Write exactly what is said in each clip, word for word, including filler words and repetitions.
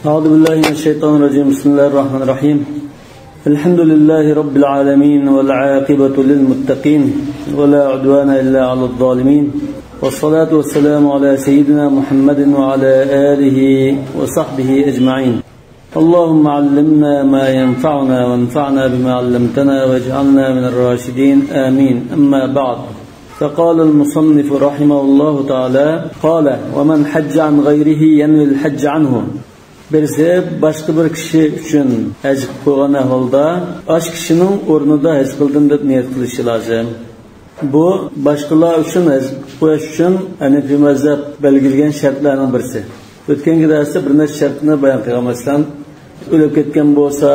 أعوذ بالله من الشيطان الرجيم. بسم الله الرحمن الرحيم. الحمد لله رب العالمين، والعاقبة للمتقين، ولا عدوان إلا على الظالمين، والصلاة والسلام على سيدنا محمد وعلى آله وصحبه أجمعين. اللهم علمنا ما ينفعنا، وانفعنا بما علمتنا، واجعلنا من الراشدين. آمين. أما بعد، فقال المصنف رحمه الله تعالى، قال: ومن حج عن غيره ينوي الحج عنه. بىرسى باشقا بىر كىشى ئۈچۈن ھەج قىلىپ قويغان ئەھۋالدا، ئاشۇ كىشىنىڭ ئورنىدا ھەج قىلدىم دەپ نىيەت قىلىشى لازىم. بۇ باشقىلار ئۈچۈن ھەج قىلىپ قويۇش ئۈچۈن ھەنىفىي مەزھەپ بەلگىلىگەن شەرتلەرنىڭ بىرسى. ئۆتكەنكى دەرستە بىر نەچچە شەرتنى بايان قىلغان. مەسىلەن، ئۆلۈپ كەتكەن بولسا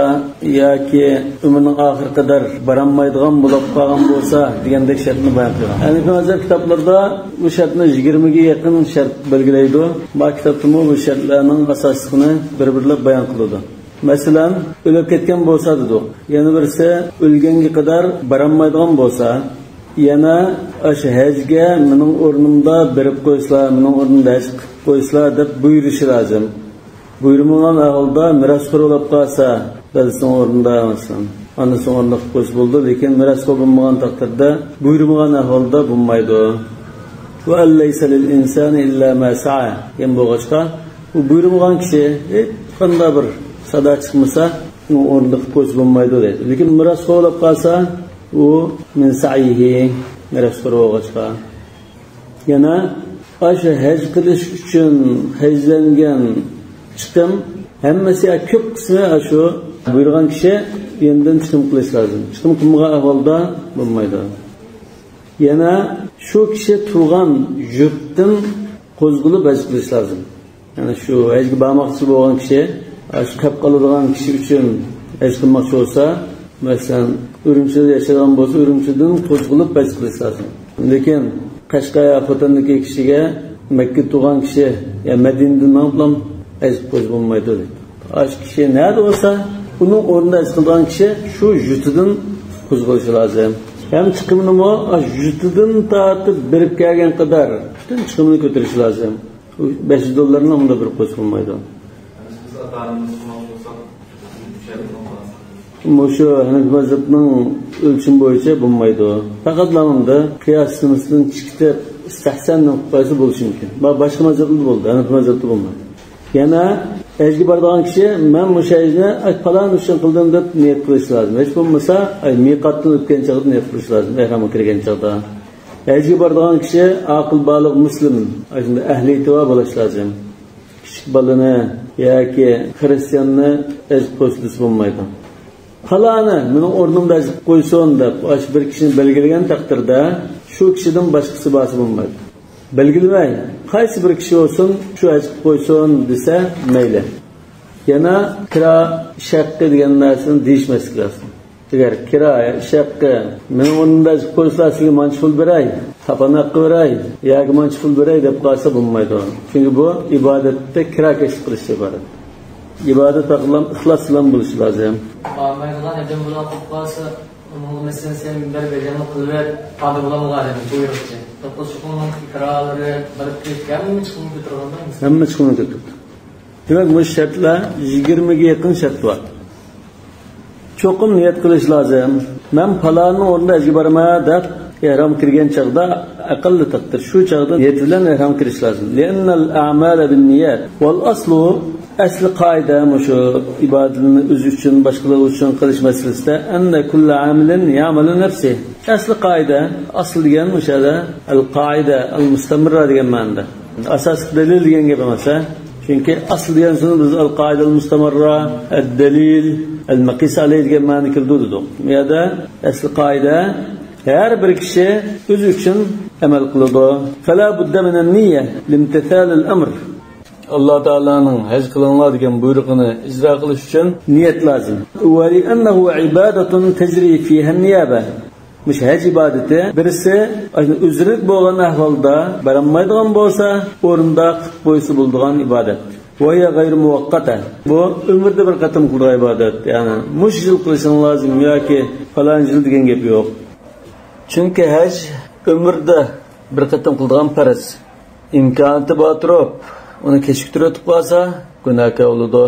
ياكى ئۆمرىنىڭ ئاخىرى قەدەر بارالمايدىغان بولۇپ قالغان بولسا دېگەندەك شەرتنى بايان قىلغان. ھەنىفىي مەزھەپ كىتابلىرىدا بۇ شەرتنى يىگىرمىگە يېقىن شەرت بەلگىلەيدۇ. ما كىتابتىمۇ بۇ شەرتلەرنىڭ ئاساسلىقىنى بىر-بىرلەپ بايان قىلىدۇ. مەسىلەن، ئۆلۈپ كەتكەن بولسا دېدۇق. يەنە بىرسى، ئۆلگەنگە قەدەر بارالمايدىغان بولسا، يەنە ئاشۇ ھەجگە مېنىڭ ئورنۇمدا بېرىپ قويسىلا، مېنىڭ ئورنۇمدا ھەج قىلىپ قويسىلا دەپ بۇيرۇشى لازىم. بۇيرۇمىغان ئەھۋالدا مىراسخور بولۇپ قالسا، دادىسىنىڭ ئورنىدا، مەسىلەن، ئانىسىنىڭ ئورنىدا قىلىپ قويسا بولىدۇ، لېكىن مىراسخور بولمىغان تەقدىردە، بۇيرۇمىغان ئەھۋالدا بولمايدۇ. وأن ليس للإنسان إلا ما سعى دېگەن بولغاچقا، بۇ بۇيرۇمىغان كىشى ھېچقانداق بىر سادا چىقمىسا، ئۇنىڭ ئورنىدا قىلىپ قويسا بولمايدۇ دەيدۇ. لېكىن مىراسخور بولۇپ قالسا، ئۇ من سعيه، مىراسخور بولغاچقا. يەنە ئاشۇ ھەج قىلىش ئۈچۈن خەجلەنگەن چىقىم ھەممىسى يا كۆپ قىسمى ئاشۇ بۇيرۇغان كىشى يېنىدىن چىقىم قىلىش لازىم. چىقىم قىلمىغان ئەھۋالدا بولمايدۇ. يەنە شۇ كىشى تۇرغان يۇرتتىن قوزغىلىپ ھەج قىلىش لازىم. يەنى شۇ ھەجگە بارماقچى بولغان كىشى، شۇ كەپ قالىدىغان كىشى ئۈچۈن ھەج قىلماقچى بولسا، مەسىلەن، ئۈرۈمچىدە ياشايدىغان بولسا، ئۈرۈمچىدىن قوزغىلىپ ھەج قىلىش لازىم. لېكىن قەشقەر يا خوتەندىكى كىشىگە مەككىدە تۇرغان كىشى يا مەدىنىدىن مېڭىپلا ھەج قىلىپ قويسا بولمايدۇ دەيدۇ. ئاشۇ كىشى نەدە بولسا، ئۇنىڭ ئورنىدا ھەج قىلىدىغان كىشى شۇ يۇرتىدىن قوزغىلىشى لازىم. ھەم چىقىمىنىمۇ ئاشۇ يۇرتىدىن تارتىپ بېرىپ كەلگەن قەدەر پۈتۈن چىقىمىنى كۆتۈرۈشى لازىم. بەش يۈز دوللارنى ئۇندا بىر قويسا بولمايدۇ. مۇشۇ ھەنەفىي مەزھەپنىڭ ئۆلچىمى بويىچە بولمايدۇ. پەقەتلا ئۇندا قىياس سىستېمىسىدىن چىقىپ، ئىستەھسەن دەپ قويسا بولۇشى مۇمكىن. با-، باشقا مەزھەپلەردە بولىدۇ، ھەنەفىي مەزھەپتە بولمايدۇ. يەنە ھەجگە بارىدىغان كىشى، مەن مۇشۇ ھەجنى پالان ئۈچۈن قىلدىم دەپ نىيەت قىلىشى لازىم. ھېچ بولمىسا، ئاي، مىقاتتىن ئۆتكەن چاغدا نىيەت قىلىشى لازىم، ئېھرامغا كىرگەن چاغدا. ھەجگە بارىدىغان كىشى ئاقىل، بالىغ، مۇسلىم، ئاشۇنداق ئەھلى ئېتىبار بولۇشى لازىم. كىچىك بالىنى ياكى خىرىستىياننى ھەج قىلىپ قويسا دېسە بولمايدۇ. پالانى مېنىڭ ئورنۇمدا ھەج قىلىپ قويسۇن دەپ، ئاشۇ بىر كىشىنى بەلگىلىگەن تەقدىردە، شۇ كىشىدىن باشقىسى بارسا بولمايدۇ. بەلگىلىمەي، قايسى بىر كىشى بولسۇن، شۇ ھەج قىلىپ قويسۇن دېسە مەيلى. يەنە كىرا ئىش ھەققى دېگەن نەرسىنى دېيىشمەسلىك لازىم. ئەگەر كىرا ئىش ھەققى، مېنىڭ ئورنۇمدا ئىش قويسىلا، سىزگە مانچە پۇل بېرەي، تاپان ھەققى بېرەي ياكى مانچە پۇل بېرەي دەپ قالسا بولمايدۇ. چۈنكى بۇ ئىبادەتتە كىراكەشلىك قىلىشتىن ئىبارەت. ئىبادەت پەقەتلا ئىخلاس بىلەن بولۇشى لازىم. بارمايدىغان ئادەم بۇلار قىلىپ قالسا، ئۇنىڭغا مەسىلەن، سەن بىر بەدەلنى قىلىۋەت، قادىر بولامدۇ ئادەم بۇيرۇقچى. توققۇز چوقۇم كىرالىرى بىر كىرىپ، ھەممە چىقىمنى كۆتۈرگەندە. ھەممە چىقىمنى كۆتۈرۈپتۇ. دېمەك، مۇشۇ شەرتلەر، يىگىرمىگە يېقىن شەرت بار. چوقۇم نىيەت قىلىش لازىم. مەن پالاننىڭ ئورنىدا ھەجگە بارىمەن دەپ ئېھرام كىرگەن چاغدا، ئەقەللى تەقدىر شۇ چاغدا نىيەت بىلەن ئېھرام كىرىش لازىم. لىئەننەل ئەمالە بىننىيەت. ۋەل ئەسلۇ، ئەسلى قائىدە مۇشۇ ئىبادەتنى ئۆزى ئۈچۈن، باشقىلار ئۈچۈن قىلىش مەسىلىسىدە، ئەننە كۇللە ئامىلىن يەئمەلۇ نەفسى. ئەسلى قائىدە، ئەسلى دېگەن مۇشۇ يەردە ئەل قائىدە، ئەل مۇستەمىررا دېگەن مەنىدە. ئاساسلىق دەلىل دېگەن گەپ ئەمەس، ھە؟ چۈنكى ئەسلى دېگەن سۆز بىز ئەل قائىدە ئەل مۇستەمىررا، ئەد دەلىل، ئەل مەقىس ئەلەيھ دېگەن مەنىدە كېلىدۇ دېدۇق. بۇ يەردە ئەسلى قائىدە، ھەر بىر كىشى ئۆزى ئۈچۈن ئەمەل قىلىدۇ. فەلا بۇددە مىنەن نىيە لىمتىسالىل ئەمر. ئاللا تائالانىڭ ھەج قىلىڭلار دېگەن بۇيرۇقىنى ئىجرا قىلىش ئۈچۈن نىيەت لازىم. ۋەلىئەننەھۇ ئىبادەتۇن تەجرى فىھەن نىيابە. مۇشۇ ھەج ئىبادىتى بىرسى ئۆزرىلىك بولغان ئەھۋالدا بارالمايدىغان بولسا، ئورنىدا قىلىپ قويسا بولىدىغان ئىبادەت. ۋەھىيە غەيرۇ مۇۋەققەتە. بۇ ئۆمۈردە بىر قېتىم قىلىدىغان ئىبادەت. يەنى مۇشۇ يىل قىلىشىڭ لازىم ياكى پالان يىل دېگەن گەپ يوق. چۈنكى ھەج ئۆمۈردە بىر قېتىم قىلىدىغان پەرز. ئىمكانىيىتى بار تۇرۇپ، ئۇنى كېچىكتۈرۈۋېتىپ قالسا، گۇناھكار بولىدۇ.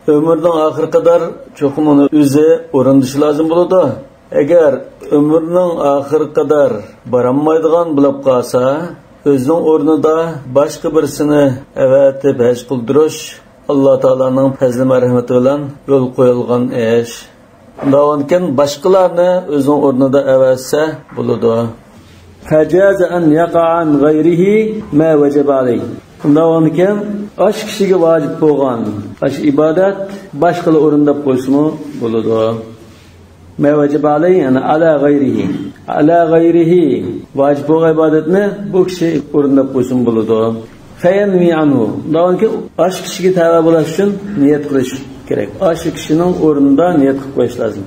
ئۆمرىنىڭ ئاخىرىغا قەدەر چوقۇم ئۇنى ئۆزى ئورۇندىشى لازىم بولىدۇ. ئەگەر ئۆمرىنىڭ ئاخىرىغا قەدەر بارالمايدىغان بولۇپ قالسا، ئۆزىنىڭ ئورنىدا باشقا بىرسىنى ئەۋەتىپ ھەج قىلدۇرۇش ئاللا تائالانىڭ پەزلى مەرھىمىتى بىلەن يولغا قويۇلغان ئىش. ئۇنداق بولغاندىكىن باشقىلارنى ئۆزىنىڭ ئورنىدا ئەۋەتسە بولىدۇ. فجاز أن يقع عن غيره ما وجب عليه. ئۇنداق بولغاندىكىن ئاشۇ كىشىگە ۋاجىپ بولغان ئاشۇ ئىبادەت باشقىلار ئورۇنداپ قويسىمۇ بولىدۇ. ما وجب عليه، يەنى على غيره. على غيره ۋاجىپ بولغان ئىبادەتنى بۇ كىشى ئورۇنداپ قويسىمۇ بولىدۇ. فينوي عنه. ئۇنداق بولغاندىكىن ئاشۇ كىشىگە تەۋە بولۇش ئۈچۈن نىيەت قىلىش كېرەك. ئاشۇ كىشىنىڭ ئورنىدا نىيەت قىلىپ قويۇش لازىم.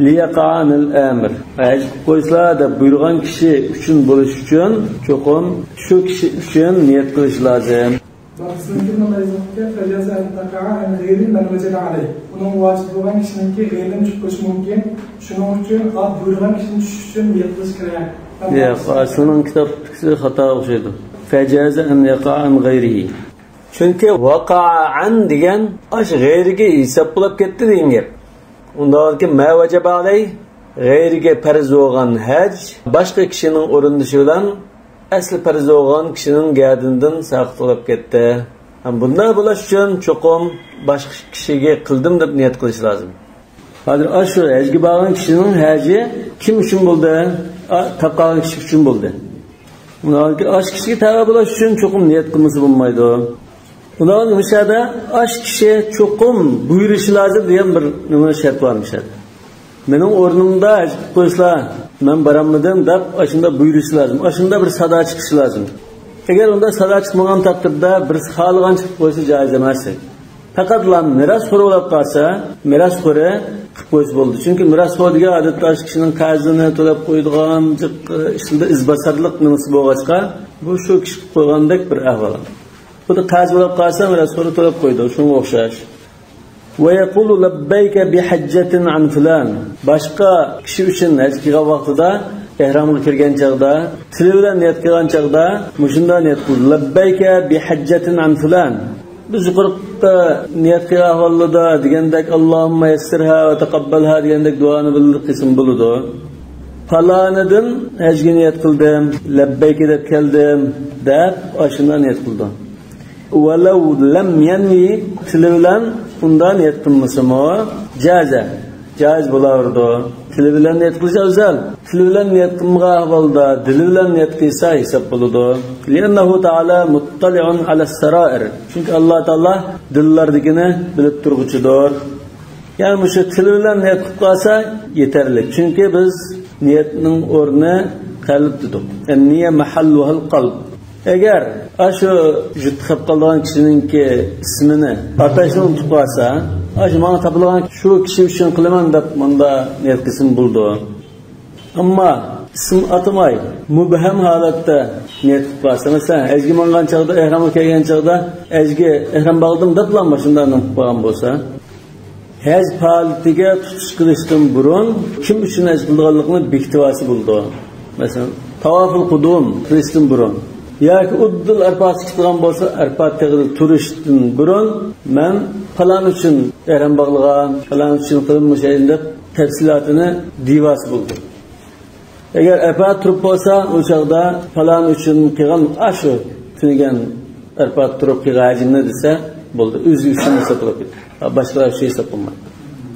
ليقع عن الآمر. ھەج قىلىپ قويسىلا دەپ بۇيرۇغان كىشى ئۈچۈن بولۇش ئۈچۈن چوقۇم شۇ كىشى ئۈچۈن نىيەت قىلىش لازىم. باقسىنىڭكى نېمە يېزىلغانكەن؟ فجاز أن تقع عن غير من وجب عليه. ئۇنىڭ ۋاجىپ بولغان كىشىنىڭكى غەيرىدىن چۈشۈپ قېلىشى مۇمكىن. شۇنىڭ ئۈچۈن ئا بۇيرۇغان كىشىنىڭ چۈشۈشى ئۈچۈن نىيەت قىلىش كېرەك. ياق، ئاشۇنىڭ كىتابتىكىسى خاتا ئوخشايدۇ. فجاز أن يقع عن غيره. چۈنكى وقع عن دېگەن ئاش غەيرىگە ھېساب بولۇپ كەتتى دېگەن گەپ. ئۇنداق كېيىن ما وجب عليه، غەيرىگە پەرز بولغان ھەج باشقا كىشىنىڭ ئورۇندىشى بىلەن ئەسلى پەرز بولغان كىشىنىڭ گەدىنىدىن ساقىت بولۇپ كەتتى. ھەم بۇنداق بولۇش ئۈچۈن چوقۇم باشقا كىشىگە قىلدىم دەپ نىيەت قىلىش لازىم. ھازىر ئاشۇ ھەجگە بارغان كىشىنىڭ ھەجى كىم ئۈچۈن بولدى؟ ئا، تاپقان كىشى ئۈچۈن بولدى. ئۇنىڭ ئاشۇ كىشىگە تەۋە بولۇش ئۈچۈن چوقۇم نىيەت قىلمىسا بولمايدۇ. ئۇنىڭ مۇشەدە ئاشۇ كىشى چوقۇم بۇيرۇشى لازىم دېگەن بىر نېمە شەرت بار مۇشەدە. مېنىڭ ئورنۇمدا ھەج قىلىپ قويسىلا، مەن بارالمىدىم دەپ ئاشۇنداق بۇيرۇشى لازىم. ئاشۇنداق بىر سادا چىقىشى لازىم. ئەگەر ئۇنداق سادا چىقمىغان تەقدىردە بىرسى خالىغان چىقىپ قويسا جائىز ئەمەس. پەقەتلا مىراسخور بولۇپ قالسا، مىراسخورى قىلىپ قويسا بولىدۇ. چۈنكى مىراسخور دېگەن ئادەتتە ئاشۇ كىشىنىڭ قەرزىنى تۆلەپ قويىدىغان، جىق، ئىچىدە ئىزباسارلىق نېمىسى بولغاچقا، بۇ شۇ كىشى قىلىپ قويغاندەك بىر ئەھۋال. خۇددى قەرز بولۇپ قالسا، مىراسخورى تۆلەپ قويىدۇ، شۇنىڭغا ئوخشاش. ويقول لبيك بحجة عن فلان. باشقا كىشى ئۈچۈن ھەج قىلغان ۋاقتىدا، ئېھرامغا كىرگەن چاغدا، تىلى بىلەن نىيەت قىلغان چاغدا مۇشۇنداق نىيەت قىلىدۇ: لبيك بحجة عن فلان. بىز يۇقىرىقىدا نىيەت قىلغان ئەھۋاللاردا دېگەندەك، اللهم يسرها وتقبلها دېگەندەك دۇئانى بىلدۈرۈپ قىلسىمۇ بولىدۇ. پالانىدىن ھەجگە نىيەت قىلدىم، لەببەيك دەپ كەلدىم، دەپ ئاشۇنداق نىيەت قىلىدۇ. ولو لم ينوي، تىلى بىلەن ئۇنداق نىيەت قىلمىسىمۇ، جازە، جائىز بولاۋېرىدۇ. تىلى بىلەن نىيەت قىلىش ئەۋزەل. تىلى بىلەن نىيەت قىلمىغان ئەھۋالدا دىلى بىلەن نىيەت قىلسا ھېساب بولىدۇ. لأنه تعالى مطلع على السرائر. چۈنكى ئاللا تائالا دىللاردىكىنى بىلىپ تۇرغۇچىدۇر. يەنى مۇشۇ تىلى بىلەن نىيەت قىلىپ قالسا يېتەرلىك. چۈنكى بىز نىيەتنىڭ ئورنى قەلب دېدۇق. النية محلها القلب. ئەگەر ئاشۇ جۈت خەپ قالىدىغان كىشىنىڭكى ئىسمىنى ئاتاشنى ئۇنتۇپ قالسا، ئاشۇ ماڭا تاپىدىغان شۇ كىشى ئۈچۈن قىلىمەن دەپ مۇندا نىيەت قىلسىمۇ بولىدۇ. ئەمما ئىسىم ئاتىماي، مۇبھەم ھالەتتە نىيەت قىلىپ قالسا، مەسىلەن، ھەجگە ماڭغان چاغدا، ئېھرامغا كەلگەن چاغدا، ھەجگە ئېھرام باغلىدىم دەپلا مۇشۇنداق نېمە قىلىپ قالغان بولسا، ھەج پائالىيىتىگە تۇتۇش قىلىشتىن بۇرۇن كىم ئۈچۈن ھەج قىلىدىغانلىقىنى بېكىتىۋالسا بولىدۇ. مەسىلەن، تاۋافۇل قۇدۇم قىلىشتىن بۇرۇن ياكى ئۇددۇل ئەرپاتقا چىقىدىغان بولسا، ئەرپات تېغىدا تۇرۇشتىن بۇرۇن مەن پالان ئۈچۈن ئېھرام باغلىغان، پالان ئۈچۈن قىلىپ مۇشۇ ئىشنى دەپ تەپسىلاتىنى دېيىۋالسا بولىدۇ. ئەگەر ئەرپات تۇرۇپ بولسا، ئۇ چاغدا پالان ئۈچۈن قىلغان ئاشۇ تۈنۈگۈن ئەرپات تۇرۇپ قىلغان ھەجىمنى دېسە بولدى. ئۆزى ئۈچۈن ھېسابلاپ كېتىدۇ. باشقىلار ئۈچۈن ھېسابلانمايدۇ.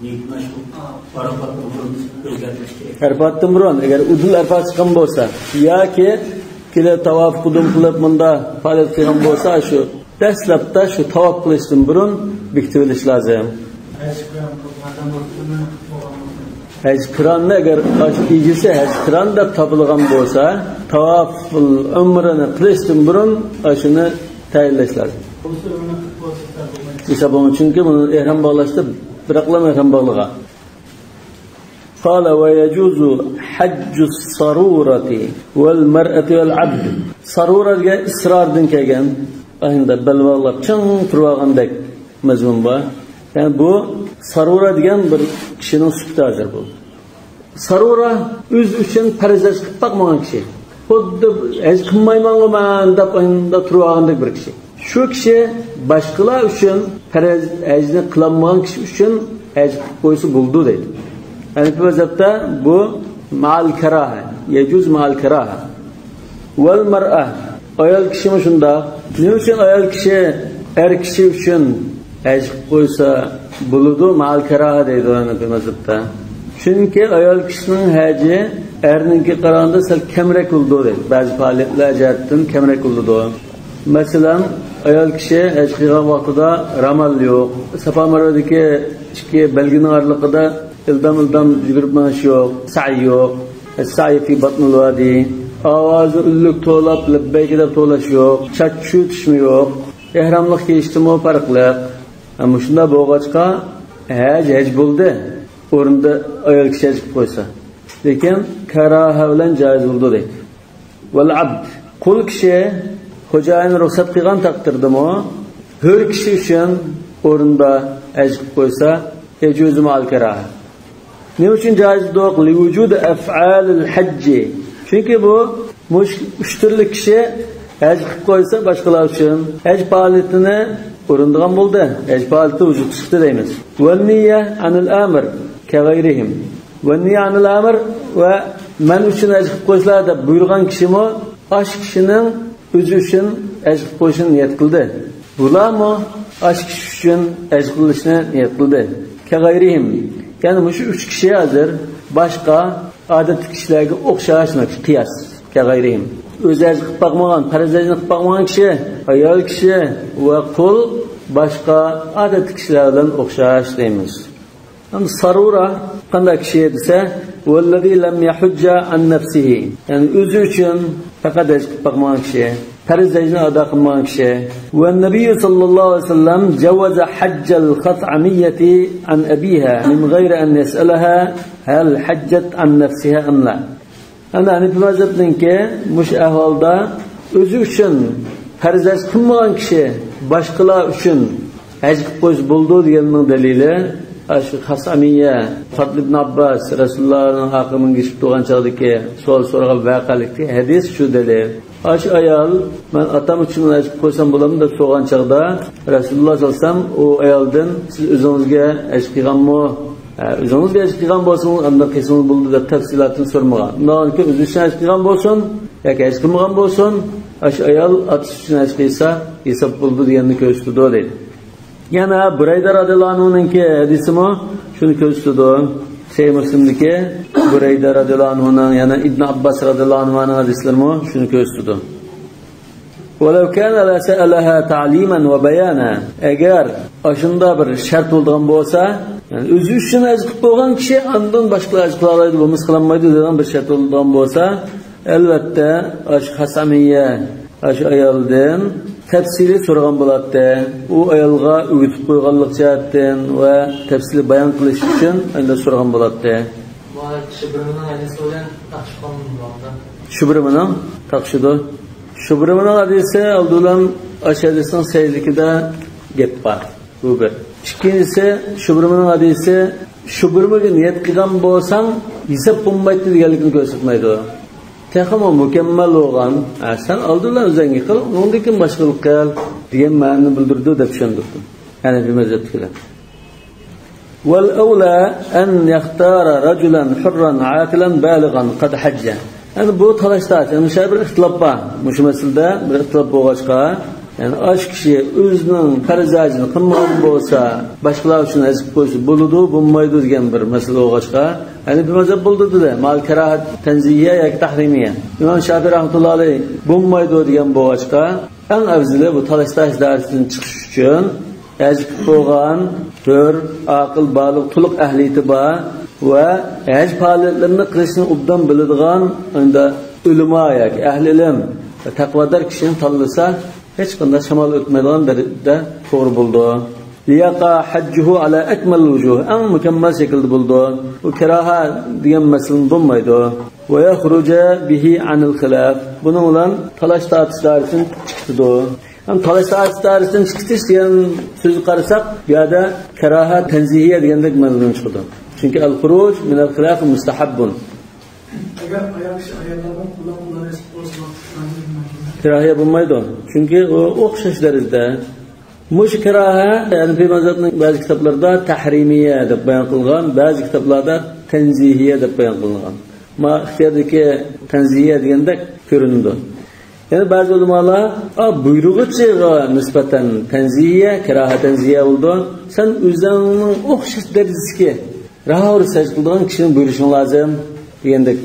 نىيىتىنى شۇ ئارىپاتتىن بۇرۇن ئۆزگەرتىش كېرەك. ئەرپاتتىن بۇرۇن، ئەگەر ئۇدۇل ئەرپات چىققان بولسا ياكى كېلىپ تاۋاپ قۇدۇم قىلىپ مۇندا پائالىيەت قىلغان بولسا، شۇ دەسلەپتە شۇ تاۋاپ قىلىشتىن بۇرۇن بېكىتىۋېلىش لازىم. ھەج قىراننى ئەگەر ئاشۇ ئىگىسى ھەج قىران دەپ تاپىلغان بولسا، تاۋافۇل ئۇمرىنى قىلىشتىن بۇرۇن ئاشۇنى تەيىنلەش لازىم. ھېسابلىما، چۈنكى بۇنى ئېھرام باغلاشتا بىراقلا ئېھرام باغلىغان. قال ويجوز حج الصرورة والمرأة والعبد. سارۇرا دېگەن ئىسراردىن كەلگەن، ئاينىدا بەل باغلاپ چىڭ تۇرۇۋالغاندەك مەزمۇن بار. يەنى بۇ سارۇرا دېگەن بىر كىشىنىڭ سۈپىتى ھازىر بۇ. سارۇرا ئۆزى ئۈچۈن پەرز ھەج قىلىپ باقمىغان كىشى. خۇددى ھەج قىلمايمەنغۇ مەن دەپ ئاينىدا تۇرۇۋالغاندەك بىر كىشى. شۇ كىشى باشقىلار ئۈچۈن پەرز ھەجنى قىلالمىغان كىشى ئۈچۈن ھەج قىلىپ قويسا بولىدۇ دەيدۇ. ھەنىفىي مەزھەپتە بۇ مەئەل كاراھە، يەجۇز مەئەل كاراھە. ۋەل مەرئە، ئايال كىشىمۇ شۇنداق. نېمە ئۈچۈن ئايال كىشى ئەر كىشى ئۈچۈن ھەج قىلىپ قويسا بولىدۇ، مەئەل كاراھە دەيدۇ ھەنەفىي مەزھەپتە. چۈنكى ئايال كىشىنىڭ ھەجى ئەرنىڭكىگە قارىغاندا سەل كەمرەك بولىدۇ دەيدۇ. بەزى پائالىيەتلەر جەھەتتىن كەمرەك بولىدۇ. مەسىلەن، ئايال كىشى ھەج قىلغان ۋاقتىدا رامال يوق. ساپا مەرۋەدىكى ئىككى بەلگىنىڭ ئارىلىقىدا ئىلدام-ئىلدام يۈگۈرۈپ مېڭىش يوق، سەي يوق. سەي فى بەتنىل ۋادى. ئاۋازى ئۈنلۈك توۋلاپ، لەببەيك دەپ توۋلاش يوق. چاچ چۈشۈرتۈشمۇ يوق. ئېھراملىق كىيىشتىمۇ پەرقلىق. ھە، مۇشۇنداق بولغاچقا، ھەج، ھەج بولدى. ئورنىدا ئايال كىشى ھەج قىلىپ قويسا. لېكىن كاراھە بىلەن جايىز بولىدۇ دەيدۇ. ۋەل ئەبد، قۇل كىشى خوجايىن رۇخسەت قىلغان تەقدىردىمۇ، ھۆر كىشى ئۈچۈن ئورنىدا ھەج قىلىپ قويسا، يەجۇزۇ مەئەل كاراھە. نېمە ئۈچۈن جايىز دېدۇق؟ لىۋۇجۇدى ئەفئالىل ھەججى. چۈنكى بۇ، مۇش-، ئۈچ تۈرلۈك كىشى ھەج قىلىپ قويسا باشقىلار ئۈچۈن، ھەج پائالىيىتىنى ئورۇندىغان بولدى. ھەج پائالىيىتى ۋۇجۇدقا چىقتى دەيمىز. ۋەننىيە ئەنىل ئامىر كەغەيرىھىم. ۋەننىيە ئەنىل ئامىر ۋە مەن ئۈچۈن ھەج قىلىپ قويسىلەر دەپ بۇيرۇغان كىشىمۇ ئاشۇ كىشىنىڭ ئۆزى ئۈچۈن ھەج قىلىپ قويۇشنى نىيەت قىلدى. بۇلارمۇ ئاشۇ كىشى ئۈچۈن ھەج قىلىشنى نىيەت قىلدى. كەغەيرىھىم. يەنى مۇشۇ ئۈچ كىشى ھازىر باشقا ئادەتتىكى كىشىلەرگە ئوخشاش، قىياس. كەغەيرىھىم. ئۆزى ھەج قىلىپ باقمىغان، پەرز ھەجنى قىلىپ باقمىغان كىشى، ئايال كىشى ۋە قۇل باشقا ئادەتتىكى كىشىلەر بىلەن ئوخشاش دەيمىز. ئەمدى سارۇرە قانداق كىشى دېسە، ۋەللەزى لەم يەھۇججە ئەن نەفسىھى. يەنى ئۆزى ئۈچۈن پەقەت ھەج قىلىپ باقمىغان كىشى، پەرز ھەجنى ئادا قىلمىغان كىشى. ۋەننەبىييۇ سەللەللاھۇ ئەلەيھى ۋەسەللەم جەۋەزە ھەججەل خەسئەمىييەتى ئەن ئەبىھا مىن غەيرى ئەن يەسئەلەھا ھەل ھەججەت ئەن نەفسىھا ئەم لا. ئەمدى ھەنىپىي مەزھەپنىڭكى مۇشۇ ئەھۋالدا ئۆزى ئۈچۈن پەرز ھەج قىلمىغان كىشى باشقىلار ئۈچۈن ھەج قىلىپ قويسا بولىدۇ دېگەننىڭ دەلىلى، ئاشۇ خەسئەمىيە، فەدل ئىبن ئابباس رەسۇلۇللانىڭ ھاققىدىن گېپىپ تۇرغان چاغدىكى سوئال سورىغان ۋەقەلىكتىكى ھەدىس شۇ دەلىل. ئاشۇ ئايال، مەن ئاتام ئۈچۈن ھەج قىلىپ قويسام بولامدۇ دەپ سورىغان چاغدا، رەسۇلۇللا سەللەللاھۇ ئەلەيھى ۋەسەللەم ئۇ ئايالدىن، سىز ئۆزىڭىزگە ھەج قىلغانمۇ؟ ھە، ئۆزىڭىزگە ھەج قىلغان بولسىڭىز، ئاندىن قىلسىڭىز بولىدۇ دەپ تەپسىلاتىنى سورىمىغان. ئۇنداقكەن ئۆزى ئۈچۈن ھەج قىلغان بولسۇن ياكى ھەج قىلمىغان بولسۇن، ئاشۇ ئايال ئاتىسى ئۈچۈن ھەج قىلسا ھېساب بولىدۇ دېگەننى كۆرسىتىدۇ دەيدۇ. يەنە بۇرەيدە رەزىياللاھۇ ئەنھۇنىڭكى ھەدىسىمۇ شۇنى كۆرسىتىدۇ. سەھىھ مۇسلىمدىكى بۇرەيدە رەزىياللاھۇ ئەنھۇنىڭ، يەنە ئىبن ئابباس رەزىياللاھۇ ئەنھۇنىڭ ھەدىسلىرىمۇ شۇنى كۆرسىتىدۇ. ولو كان لسألها تعليما وبيانا. ئەگەر ئاشۇنداق بىر شەرت بولىدىغان بولسا، يەنى ئۆزى ئۈچۈن ھەج قىلىپ بولغان كىشى ئاندىن باشقىلار ھەج قىلالايدۇ، بولمىسا قىلالمايدۇ دېگەن بىر شەرت بولىدىغان بولسا، ئەلۋەتتە، ئاشۇ خەسئەمىيە، ئاشۇ ئايالدىن تەپسىلىي سورىغان بولاتتى. ئۇ ئايالغا ئۆگىتىپ قويغانلىق جەھەتتىن ۋە تەپسىلىي بايان قىلىش ئۈچۈن ئەندە سورىغان بولاتتى. بۇ شۇبرىمنىڭ ھەدىسى بىلەن تاقىشىپ قالمىدىمۇ؟ شۇبرىمنىڭ تاقىشىدۇ. شۇبرىمنىڭ ھەدىسى ئالدى بىلەن ئاشۇ ھەدىسنىڭ سەھىھلىكىدە گەپ بار. بۇ بىر. ئىككىنچىسى، شۇبرىمنىڭ ھەدىسى، شۇبرىمىگە نىيەت قىلغان بولساڭ، ھېساب بولمايتتى دېگەنلىكنى كۆرسەتمەيدۇ. تېخىمۇ مۇكەممەل بولغان، ھە، سەن ئالدى بىلەن ئۆزۈڭگە قىل، ئۇنىڭدىن كېيىن باشقىلارغا قىل دېگەن مەنىنى بىلدۈرىدۇ دەپ چۈشەندۈردۈم. ھەنەفىي مەزھەپتىكىلەر. والأولى أن يختار رجلا حرا عاقلا بالغا قد حج. يەنى بۇ تالاش تارتىش، يەنى مۇشۇ بىر ئىختىلاپ بار. مۇشۇ مەسىلىدە بىر ئىختىلاپ بولغاچقا، يەنى ئاش كىشى ئۆزىنىڭ پەرز ھەجىنى قىلمىغان بولسا، باشقىلار ئۈچۈن ھەج قىلىپ قويسا بولىدۇ، بولمايدۇ دېگەن بىر مەسىلە بولغاچقا، ھەنىپىي مەزھەپ بولدى دېدى. مال كاراھەت تەنزىھىيە ياكى تەھرىمىيە. ئىمام شافىئى رەھمەتۇللا ئەلەيھ بولمايدۇ دېگەن بولغاچقا، ئەڭ ئەۋزىلى بۇ تالاش تارتىش دائىرىسىدىن چىقىش ئۈچۈن ھەج قىلىپ بولغان ھۆر، ئاقىل، بالىغ، تولۇق ئەھلىيىتى بار ۋە ھەج پائالىيەتلىرىنى قىلىشنى ئوبدان بىلىدىغان ئەندە ئۆلىما ياكى ئەھلى ئىلىم ۋە تەقۋادار كىشىنى تاللىسا، ھېچقانداق شامال ئۆتمەيدىغان دەرىجىدە توغرا بولىدۇ. ليقع حجه على أكمل الوجوه، ئەڭ مۇكەممەل شەكىلدە بولىدۇ. بۇ كاراھە دېگەن مەسىلىمۇ بولمايدۇ. ويخرج به عن الخلاف، بۇنىڭ بىلەن تالاش تارتىش دائىرىسىدىن چىقىدۇ. ھەم تالاش تارتىش دائىرىسىدىن چىقىش دېگەن سۆزگە قارىساق، بۇ يەردە كاراھە تەنزىھىيە دېگەندەك مەزمۇن چىقىدۇ. چۈنكى الخروج من الخلاف مستحب. ئەگەر ئايال كىشى ئاياللارنىڭ قۇللۇق قىلىۋېلىش بولسا، كاراھىيە بولمايدۇ. چۈنكى ئۇ ئوخشاش دەرىجىدە. مۇشۇ كاراھە ھەنىفىي مەزھەپنىڭ بەزى كىتابلىرىدا تەھرىمىيە دەپ بايان قىلغان، بەزى كىتابلاردا تەنزىھىيە دەپ بايان قىلىنغان. ما ئىختىياردىكى تەنزىھىيە دېگەندەك كۆرۈنىدۇ. يەنە بەزى ئۆلىمالار، ئا، بۇيرۇغۇچىغا نىسبەتەن تەنزىھىيە، كاراھە تەنزىھىيە بولىدۇ. سەن ئۆزۈڭنىڭ ئوخشاش دەرىجىسىدىكى راھۇ سەجدە قىلىدىغان كىشىنى بۇيرۇشۇڭ لازىم دېگەندەك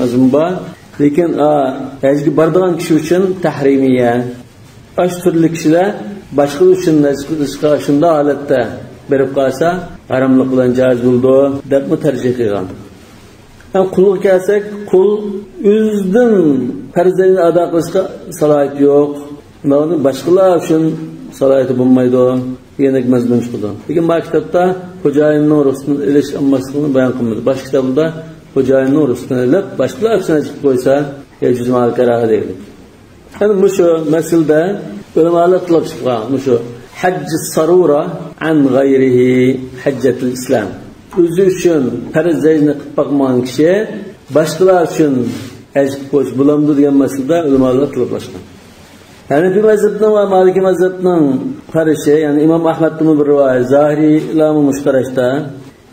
مەزمۇن بار. لېكىن، ئا، ھەجگە بارىدىغان كىشى ئۈچۈن تەھرىمىيە. ئاشۇ تۈرلۈك كىشىلەر باشقىلار ئۈچۈن ھەج قىلىشقا شۇنداق ھالەتتە بېرىپ قالسا، ھاراملىق بىلەن جائىز بولىدۇ، دەپمۇ تەرجىھ قىلغان. ھەم قۇلغا كەلسەك، قۇل ئۆزىدىن پەرزلەرنى ئادا قىلىشقا سالاھىيىتى يوق. ئۇنىڭدىن باشقىلار ئۈچۈن سالاھىيىتى بولمايدۇ دېگەندەك مەزمۇن چىقىدۇ. لېكىن ما كىتابتا خوجايىننىڭ رۇخسىتىنى ئېلىش ئالماسلىقنى بايان قىلمىدى. باشقا كىتابلاردا خوجايىننىڭ رۇخسىتىنى ئېلىپ، باشقىلار ئۈچۈن ھەج قىلىپ قويسا، يەجۇز مەئەل كاراھە دەيدۇ. يەنى مۇشۇ مەسىلىدە ئۆلىمالار ئىختىلاپ چىققان، مۇشۇ ھەججى سارۇرە ئەن غەيرىھى ھەججەتىل ئىسلام. ئۆزى ئۈچۈن پەرز ھەجنى قىلىپ باقمىغان كىشى باشقىلار ئۈچۈن ھەج قىلىپ قويسا بولامدۇ دېگەن مەسىلىدە ئۆلىمالار ئىختىلاپلاشقان. ھەنەفىي مەزھەپنىڭ ۋە مالىكىي مەزھەپنىڭ قارىشى، يەنى ئىمام ئەھمەدتىنمۇ بىر رىۋايەت، زاھىرىيلارمۇ مۇشۇ قاراشتا،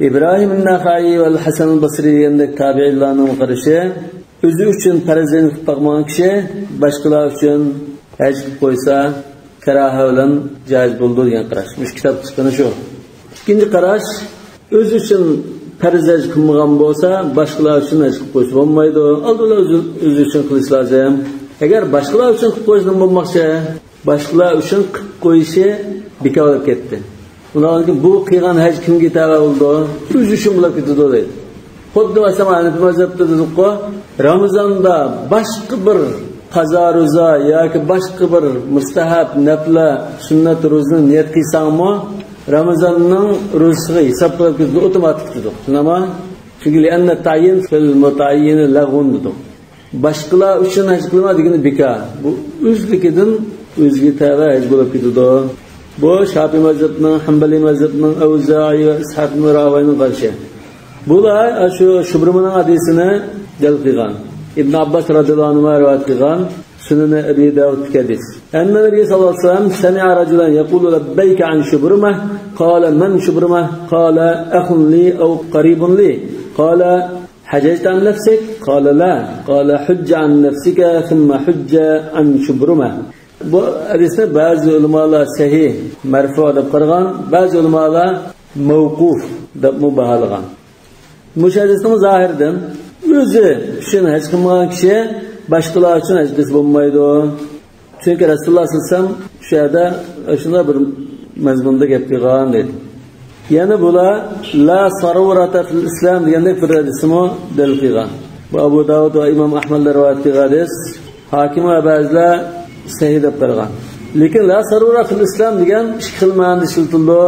ئىبراھىم نەخەئىي ۋە ھەسەن بەسرى دېگەندەك تابىئىنلارنىڭ قارىشى، ئۆزى ئۈچۈن پەرز ھەجنى قىلىپ باقمىغان كىشى باشقىلار ئۈچۈن ھەج قىلىپ قويسا، كاراھە بىلەن جائىز بولىدۇ دېگەن قاراش. مۇشۇ كىتاب چىققىنى شۇ. ئىككىنچى قاراش، ئۆزى ئۈچۈن پەرز ھەج قىلمىغان بولسا، باشقىلار ئۈچۈن ھەج قىلىپ قويسا بولمايدۇ. ئالدى بىلەن ئۆزى، ئۆزى ئۈچۈن قىلىش لازىم. ئەگەر باشقىلار ئۈچۈن قىلىپ قويسا نېمە بولماقچى؟ باشقىلار ئۈچۈن قىلىپ قويۇشى بىكار بولۇپ كەتتى. ئۇنىڭدىن كېيىن بۇ قىلغان ھەج كىمگە تەۋە بولىدۇ؟ ئۆزى ئۈچۈن بولۇپ كېتىدۇ دەيدۇ. خۇددى مەسىلەن، ھەنەفىي مەزھەپتە دېدۇققۇ، رامىزاندا باشقا بىر قازا روزا ياكى باشقا بىر مۇستەھەب، نەپلە، سۈننەت روزىنى نىيەت قىلساڭمۇ، رامىزاننىڭ روزىسىغا ھېساب قىلىپ كېتىدۇ، ئوتوماتىك دېدۇق. شۇنداقمۇ؟ چۈنكى لىئەننە تەئيىن فىل مۇتەئەييىنى لەغۋۇن دېدۇق. باشقىلار ئۈچۈن ھەج قىلما دېگىنى بىكار. بۇ ئۆزلۈكىدىن ئۆزىگە تەۋە ھەج بولۇپ كېتىدۇ. بۇ شاپىئىي مەزھەپنىڭ، ھەنبەلىي مەزھەپنىڭ، ئەۋزائىي ۋە ئىسھاق ئىبن راھۇۋەينىڭ قارىشى. بۇلار شۇ شۇبرىمىنىڭ ھەدىسىنى دەل قىلغان. ئىبن ئابباس رەزىياللاھۇ ئەنھۇما رىۋايەت قىلغان سۈنەن ئەبى داۋۇدتىكى ھەدىس. أن النبي صلى الله عليه وسلم سمع رجلا يقول لبيك عن شبرمة، قال من شبرمة؟ قال أخ لي أو قريب لي. قال حججت عن نفسك؟ قال لا. قال حج عن نفسك ثم حج عن شبرمة. بۇ ھەدىسنى بەزى ئۆلىمالار سەھىھ، مەرفۇ دەپ قارىغان، بەزى ئۆلىمالار مەۋقۇف دەپمۇ باھالىغان. مۇشۇ ھەدىسنىڭ زاھىرىدىن ئۆزى ئۈچۈن ھەج قىلمىغان كىشى باشقىلار ئۈچۈن ھەج قىلسا بولمايدۇ. چۈنكى رەسۇلۇللاھ سەللەللاھۇ ئەلەيھى ۋەسەللەم شۇ يەردە شۇنداق بىر مەزمۇندا گەپ قىلغان دەيدۇ. يەنە بۇلار لا سارۇرەتە فىل ئىسلام دېگەندەك بىر ھەدىسمۇ دەلىل قىلغان. بۇ ئەبۇ داۋۇد ۋە ئىمام ئەھمەدلەر رىۋايەت قىلغان ھەدىس. ھاكىم ۋە بەزىلەر سەھىھ دەپ قارىغان. لېكىن لا سارۇرە فىل ئىسلام دېگەن ئىككى خىل مەنىدە ئىشلىتىلىدۇ.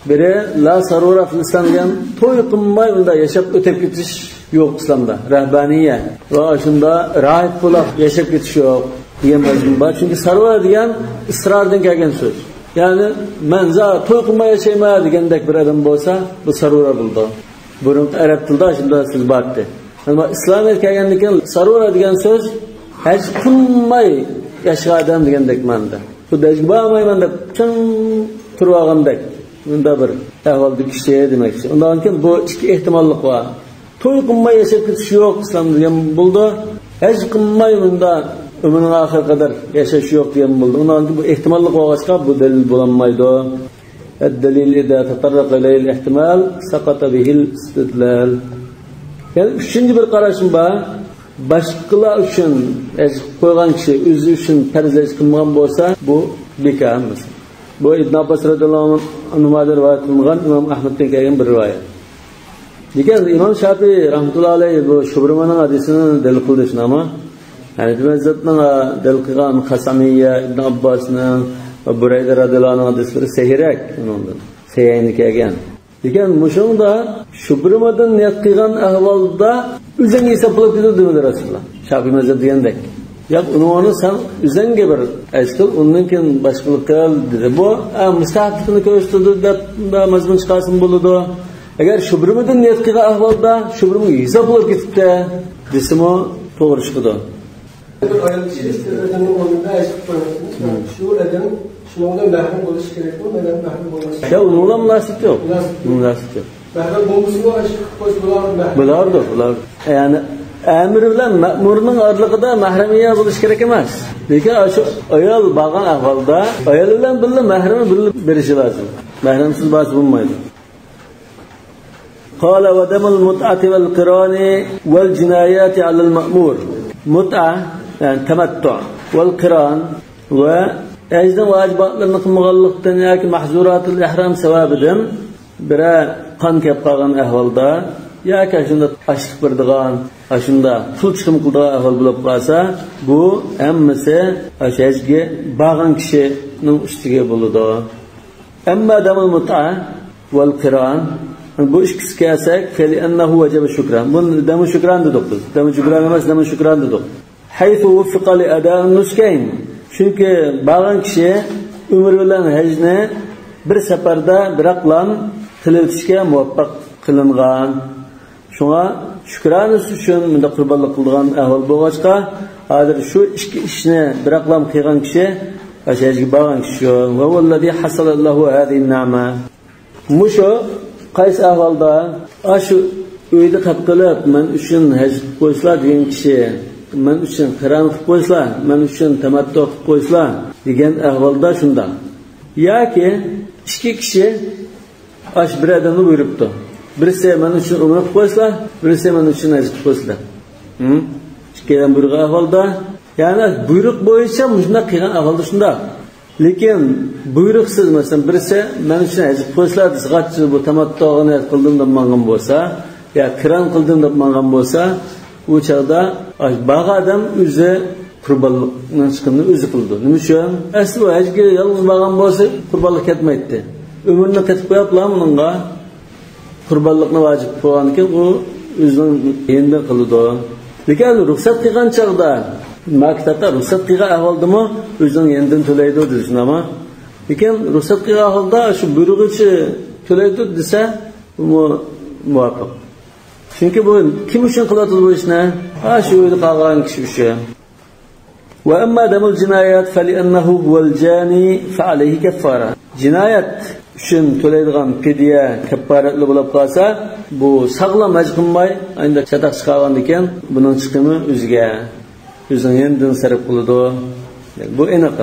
بىرى، لا سارۇرە فىل ئىسلام دېگەن توي قىلماي ئۇنداق ياشاپ ئۆتۈپ كېتىش يوق ئىسلامدا. رەھبانىيە ۋە شۇنداق راھىب بولاپ ياشاپ كېتىش يوق دېگەن مەزمۇن بار. چۈنكى سارۇرە دېگەن ئىسراردىن كەلگەن سۆز. يەنى، مەن زادى توي قىلماي ياشايمەن دېگەندەك بىر ئادەم بولسا، بۇ سارۇرە بولىدۇ. بۇرۇنقى ئەرەب تىلدا شۇنداق سۆز بار ئىدى. ئەمما ئىسلامىيەت كەلگەندىن كېيىن سارۇرە دېگەن سۆز ھەج قىلماي ياشىغان ئادەم دېگەندەك مەنىدە. خۇددى ھەجگە بارمايمەن دەپ چىڭ تۇرۇۋالغاندەك، مۇنداق بىر ئەھۋالدىكى كىشى دېمەكچى. ئۇندىن كېيىن بۇ ئىككى ئېھتىماللىق بار. توي قىلماي ياشاپ كېتىش يوق ئىسلامدا دېگەن بولىدۇ. ھەج قىلماي مۇنداق ئۆمرىنىڭ ئاخىرى قەدەر ياشاش يوق دېگەن بولىدۇ. ئۇندىن كېيىن بۇ ئېھتىماللىق بولغاچقا بۇ دەلىل بولالمايدۇ. الدليل إذا تطرق إليه الاحتمال سقط به الاستدلال. يەنى ئۈچىنچى بىر قاراشىم بار. باشقىلار ئۈچۈن ھەج قىلىپ قويغان كىشى ئۆزى ئۈچۈن پەرز ھەج قىلمىغان بولسا، بۇ بىكار ھەممىسى. بۇ ئىبن ئابباس رەزىياللاھۇ ئەنھۇمادىن رىۋايەت قىلىنغان ئىمام ئەھمەدتىن كەلگەن بىر رىۋايەت. لېكىن ئىمام شافىئى رەھمەتۇللاھى ئەلەيھى بۇ شۇبرىمانىڭ ھەدىسىنى دەلىل قىلدى، شۇنداقمۇ؟ ھەنەفىي مەزھەپنىڭ، ئا، دەلىل قىلغان خەسەمىيە، ئىبن ئابباسنىڭ ۋە بۇرەيدە رەزىياللاھۇ ئەنھۇنىڭ ھەدىسلىرى سەھىھرەك ئۇنىڭدىن. سەھىھەينى كەلگەن. لېكىن مۇشۇنىڭدا شۇبرىمادىن نىيەت قىلغان ئەھۋالدا ئۆزۈڭگە ھېساب بولۇپ كېتىدۇ دېمىدى رەسۇلۇللا. شافىئىي مەزھەپ دېگەندەك. ياق، ئۇنىڭ ئورنىدا سەن ئۆزۈڭگە بىر ھەج قىل، ئۇندىن كېيىن باشقىلىق قىل دېدى. بۇ، ئا، مۇستەھەبلىكنى كۆرسىتىدۇ دەپ مۇنداق مەزمۇن چىقارسىمۇ بولىدۇ. ئەگەر شۇبرىمادىن نىيەت قىلغان ئەھۋالدا شۇبرىمىگە ھېساب بولۇپ كېتىپتۇ دېسىمۇ توغرا چىقىدۇ. بىر ئايال كىشى بىر ئادەمنىڭ ئورنىدا ھەج قىلىپ قويماقچى. شۇ ئادەم شۇنىڭ بىلەن مەھرەم بولۇشى كېرەكمۇ؟ مەھرەم، مەھرەم بولماسلىقى؟ يا، ئۇنىڭ بىلەن مۇناسىۋىتى يوق. مۇناسىۋىتى يوق. مۇناسىۋىتى يوق. مەھرەم بولمىسىمۇ ھەج قىلىپ قويسا بولار، مەھرەم. بولارىدۇ، بولارىدۇ. يەنى ئەمىر بىلەن مەمۇرنىڭ ئارىلىقىدا مەھرىمىيە بولۇشى كېرەك ئەمەس. لېكىن شۇ ئايال بارغان ئەھۋالدا ئايال بىلەن بىللە مەھرىمى بىللە بېرىشى لازىم. مەھرەمسىز بارسا بولمايدۇ. قال ودم المتعة والقران والجنايات على المأمور. مۇتئە، يەنى تەمەتتۇ، ۋەل قىران ۋە ھەجنىڭ ۋاجىباتلىرىنى قىلمىغانلىقتىن ياكى مەھزۇراتىل ئىھرام سەۋەبىدىن بىرەر قان كەپ قالغان ئەھۋالدا ياكى ئاشۇنداق ئاشلىق بېرىدىغان، ئاشۇنداق پۇل چىقىم قىلىدىغان ئەھۋال بولۇپ قالسا، بۇ ھەممىسى ئاشۇ ھەجگە بارغان كىشىنىڭ ئۈستىگە بولىدۇ. ئەمما دەمۇل مۇتئە ۋەل قىران، بۇ ئىككىسىگە كەلسەك، فەلىئەننەھۇ ۋەجەبە شۇكران. بۇنى دەمۇ شۇكران دېدۇق بىز. دەمۇ جۇبران ئەمەس، دەمۇ شۇكران دېدۇق. ھەيسۇ ۋۇففىقە لىئەدائىن نۇسكەين. چۈنكى بارغان كىشى ئۆمرە بىلەن ھەجنى بىر سەپەردە بىراقلام قىلىۋېتىشكە مۇۋەپپەق قىلىنغان. شۇڭا شۈكرانىسى ئۈچۈن مۇنداق قۇربانلىق قىلىدىغان ئەھۋال بولغاچقا، ھازىر شۇ ئىككى ئىشنى بىراقلام قىلغان كىشى ئاشۇ ھەجگە بارغان كىشى شۇ. ۋەھۇۋەللەزى ھەسەلەت لەھۇ ھازىھىن نەئمە. مۇشۇ قايسى ئەھۋالدا ئاشۇ ئۆيدە قېلىپ قېلىپ، مەن ئۈچۈن ھەج قىلىپ قويسىلا دېگەن كىشى، مەن ئۈچۈن قىران قىلىپ قويسىلا، مەن ئۈچۈن تەمەتتۇ قىلىپ قويسىلا دېگەن ئەھۋالدا شۇنداق. ياكى ئىككى كىشى ئاشۇ بىر ئادەمنى بۇيرۇپتۇ. بىرسى مەن ئۈچۈن ئۆمرە قىلىپ قويسىلا، بىرسى مەن ئۈچۈن ھەج قىلىپ قويسىلا. ھىم؟ ئىككىيلەن بۇيرۇغان ئەھۋالدا، يەنى بۇيرۇق بويىچە مۇشۇنداق قىلغان ئەھۋالدا شۇنداق. لېكىن بۇيرۇقسىز، مەسىلەن، بىرسى مەن ئۈچۈن ھەج قىلىپ قويسىلا دېسە، غاچچىلى بۇ تەمەتتۇغا نىيەت قىلدىم دەپ ماڭغان بولسا، يا قىران قىلدىم دەپ ماڭغان بولسا، ئۇ چاغدا بارغان ئادەم ئۆزى قۇربانلىقنىڭ چىقىمىنى ئۆزى قىلىدۇ. نېمە ئۈچۈن؟ ئەسلى ئۇ ھەجگە يالغۇز بارغان بولسا، قۇربانلىق كەتمەيتتى. ئۆمرىنى قېتىپ قويۇپلا بۇنىڭغا قۇربانلىقنى ۋاجىپ قىلغاندىكىن، ئۇ ئۆزىنىڭ يېنىدىن قىلىدۇ. لېكىن رۇخسەت قىلغان چاغدا، ما كىتابتا رۇخسەت قىلغان ئەھۋالدىمۇ ئۆزىنىڭ يېنىدىن تۆلەيدۇ دېدى، شۇنداقمۇ؟ لېكىن رۇخسەت قىلغان ئەھۋالدا شۇ بۇيرۇغۇچى تۆلەيدۇ دېسە، بۇمۇ مۇۋاپىق. چۈنكى بۇ كىم ئۈچۈن قىلىۋاتىدۇ بۇ ئىشنى؟ ھا، شۇ ئۆيدە قالغان كىشى ئۈچۈن. ۋە ئەمما دەمۇل جىنايەت فەلىئەننەھۇ ھۇۋەل جانى فەئەلەيھى كەففارە. جىنايەت ئۈچۈن تۆلەيدىغان پىدىيە كەپپارەتلىك بولۇپ قالسا، بۇ ساغلام ھەج قىلماي، ئەمدى چاتاق چىقارغاندىكىن، بۇنىڭ چىقىمى ئۆزىگە، ئۆزىنىڭ يېنىدىن سەرپ قىلىدۇ. بۇ ئېنىق.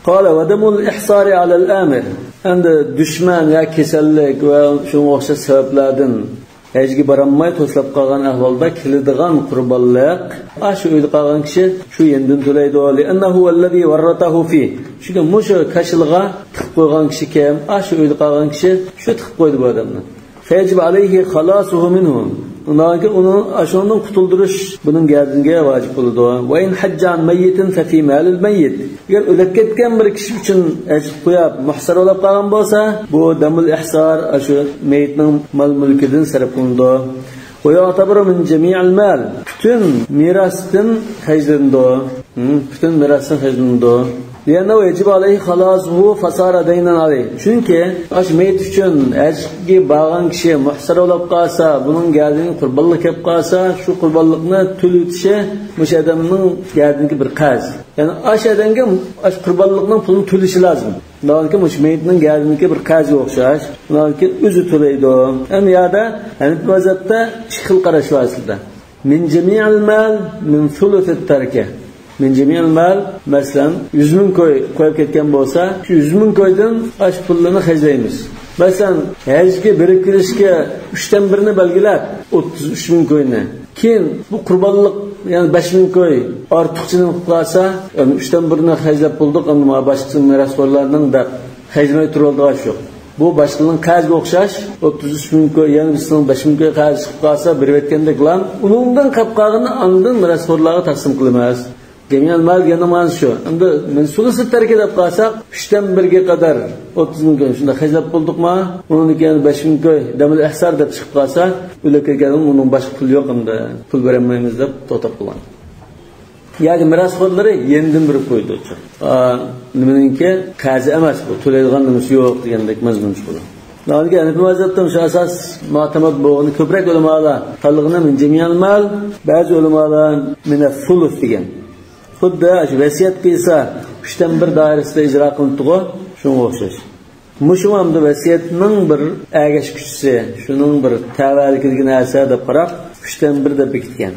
قال ودمل الإحصار على الآمر. ئەمدى دۈشمەن يا كېسەللىك ۋە شۇنىڭغا ئوخشاش سەۋەبلەردىن ھەجگە بارالماي توسۇلۇپ قالغان ئەھۋالدا كېلىدىغان قۇربانلىق، ئاشۇ ئۆيدە قالغان كىشى شۇ يېنىدىن تۆلەيدۇ. لأنه هو الذي ورطه فيه. چۈنكى مۇشۇ كاشىلىغا تىقىپ قويغان كىشى كىم؟ ئاشۇ ئۆيدە قالغان كىشى شۇ تىقىپ قويدى بۇ ئادەمنى. فيجب عليه خلاصه منه. ئۇنىڭدىن كېيىن ئۇنى ئاشۇنىڭدىن قۇتۇلدۇرۇش بۇنىڭ گەدىنىگە ۋاجىپ بولىدۇ. وإن حج عن ميت ففي مال الميت. ئەگەر ئۆلۈپ كەتكەن بىر كىشى ئۈچۈن ھەج قىلىپ قويۇپ، مۇھسەر بولۇپ قالغان بولسا، بۇ دەمۇل ئىھسار ئاشۇ مېيىتنىڭ مال مۈلكىدىن سەرپ قىلىنىدۇ. ويعتبر من جميع المال. پۈتۈن مىراستىن خەجلىنىدۇ. ھىم، پۈتۈن مىراستىن خەجلىنىدۇ. لأنه يجب عليه خلاصه فصار دينا عليه. چۈنكى ئاشۇ مېيىت ئۈچۈن ھەجگە بارغان كىشى مۇھسەر بولۇپ قالسا، بۇنىڭ گەدىنىگە قۇربانلىق كەپ قالسا، شۇ قۇربانلىقنى تۆلىۋېتىشى مۇشۇ ئادەمنىڭ گەدىنىگە بىر قەرز. يەنى ئاشۇ ئادەمگە ئاشۇ قۇربانلىقنىڭ پۇلىنى تۆلىشى لازىم. شۇنداقكى مۇشۇ مېيىتنىڭ گەدىنىدىكى بىر قەرزگە ئوخشاش. شۇنداقكى ئۆزى تۆلەيدۇ. ئەمما يەردە ھەنىفىي مەزھەپتە ئىككى خىل قاراش بار ئەسلىدە. من جميع المال من ثلث التركة. من جميع المال، مەسىلەن، يۈز مىڭ كوي قويۇپ كەتكەن بولسا، شۇ يۈز مىڭ كويدىن ئاشۇ پۇللىرىنى خەجلەيمىز. مەسىلەن، ھەجگە بېرىپ كېلىشكە ئۈچتىن بىرىنى بەلگىلەپ، ئوتتۇز ئۈچ مىڭ كوينى. كېيىن بۇ قۇربانلىق، يەنى بەش مىڭ كوي ئارتۇقچىنى قىلىپ قالسا، يەنى ئۈچتىن بىرىنى خەجلەپ بولدۇق، ئەمدى مانا باشقا مىراسخورلارنىڭ دەپ خەجلىمەي تۇرۇۋالىدىغان ئىش يوق. بۇ باشقىلارنىڭ قەرزىگە ئوخشاش، ئوتتۇز ئۈچ مىڭ كوي، يەنە بىرسىنىڭ بەش مىڭ كوي قەرزى چىقىپ قالسا، بېرىۋەتكەندەكلا، ئۇنىڭدىن قېلىپ قالغىنى ئاندىن مىراسخورلارغا تەقسىم قىلىمىز. جەمئىيەت مال دېگەننىڭ مەنىسى شۇ. ئەمدى من ثلث التركة دەپ قالساق، ئۈچتىن بىرگە قەدەر ئوتتۇز مىڭ كوي شۇنداق خەجلەپ بولدۇقما؟ ئۇنىڭدىن كېيىن بەش مىڭ كوي دەمۇل ئىھسار دەپ چىقىپ قالسا، ئۆلۈپ كەتكەندىن ئۇنىڭ باشقا پۇلى يوق، ئەمدى پۇل بېرەلمەيمىز دەپ توختاپ قالغان. ياكى مىراسخورلىرى يېنىدىن بېرىپ قويىدۇ. ئا، نېمىنىڭكى قەرزى ئەمەس بۇ، تۆلەيدىغان نېمىسى يوق دېگەندەك مەزمۇن چىقىدۇ. ھەنەفىي مەزھەپتە شۇ ئاساس مۇئتەمەد بولغىنى كۆپرەك ئۆلىمالار تاللىغىنى من جەمئىل مال، بەزى ئۆلىمالار من الثلث دېگەن. خۇددى شۇ ۋەسىيەت قىلسا ئۈچتىن بىر دائىرىسىدە ئىجرا قىلىنىدىغۇ، شۇنىڭغا ئوخشاش. مۇشۇ ئەمدى ۋەسىيەتنىڭ بىر ئەگەشكۈچىسى، شۇنىڭ بىر تەۋەلىكىدىكى نەرسە دەپ قاراپ، ئۈچتىن بىر دەپ بېكىتكەن.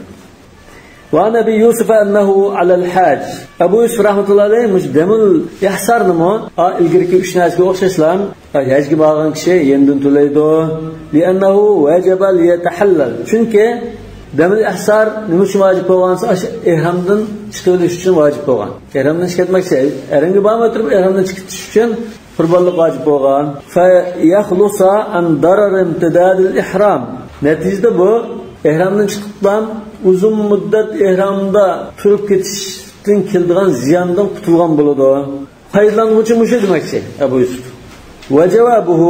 وعن أبي يوسف أنه على الحاج. ئەبۇ يۈسۈپ رەھمەتۇللا ئەلەيھ مۇشۇ دەمۇل ئىھسارنىمۇ، ئا، ئىلگىرىكى ئۈچ نەرسىگە ئوخشاشلا، ھەجگە بارغان كىشى يەنىدىن تۆلەيدۇ. لأنه وجب ليتحلل. چۈنكى دەمۇل ئىھسار نېمە ئۈچۈن ۋاجىپ بولغان دېسە، ئاشۇ ئېھرامدىن چىقىۋېلىش ئۈچۈن ۋاجىپ بولغان. ئېھرامدىن چىقىۋەتمەكچى، ھەرەمگە بارماي تۇرۇپ ئېھرامدىن چىقىۋېتىش ئۈچۈن قۇربانلىق ۋاجىپ بولغان. فيخلص عن ضرر امتداد الإحرام. نەتىجىدە بۇ ئېھرامدىن چىقىپلا ئۇزۇن مۇددەت ئېھرامدا تۇرۇپ كېتىشتىن كېلىدىغان زىياندىن قۇتۇلغان بولىدۇ. پايدىلانغۇچى مۇشۇ دېمەكچى ئەبۇ يۈسۈپ. وجوابه،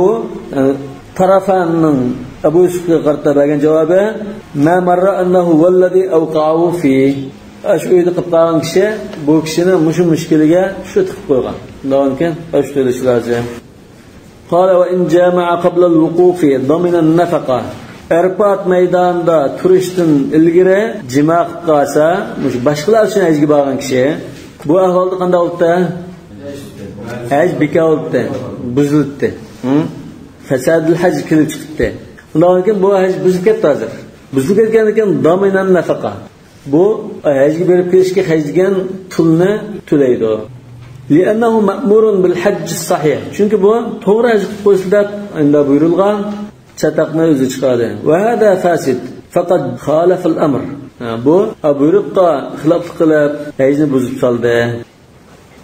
يەنى تەرەفەننىڭ ئەبۇ يۈسۈپكە قارىتا بەرگەن جاۋابى، ما مر أنه هو الذي أوقعه فيه. ئاشۇ ئۆيدە قېلىپ قالغان كىشى بۇ كىشىنى مۇشۇ مۈشكۈلگە شۇ تىقىپ قويغان. ئۇنداقكەن ئاشۇ تۆلىشى لازىم. قال وإن جامع قبل الوقوف ضمن النفقة. ئەرپات مەيدانىدا تۇرۇشتىن ئىلگىرى جىما قىلىپ قالسا، مۇشۇ باشقىلار ئۈچۈن ھەجگە بارغان كىشى، بۇ ئەھۋالدا قانداق بولۇپتۇ؟ ھەج بىكار بولۇپتۇ، بۇزۇلۇپتۇ. ھە؟ فساد الحج كېلىپ چىقىپتۇ. ئۇنداق بولغاندىكىن بۇ ھەج بۇزۇلۇپ كەتتى ھازىر. بۇزۇلۇپ كەتكەندىكىن ضمن النفقة. بۇ ھەجگە بېرىپ كېلىشكە خەجلىگەن پۇلنى تۆلەيدۇ. لأنه مأمور بالحج الصحيح. چۈنكى بۇ توغرا ھەج قىلىپ قويسا دەپ ئەمدى بۇيرۇلغان، چاتاقنى ئۆزى چىقاردى. وهذا فاسد فقد خالف الأمر. ھە، بۇ، ھە، بۇيرۇققا خىلاپلىق قىلىپ ھەجنى بۇزۇپ سالدى.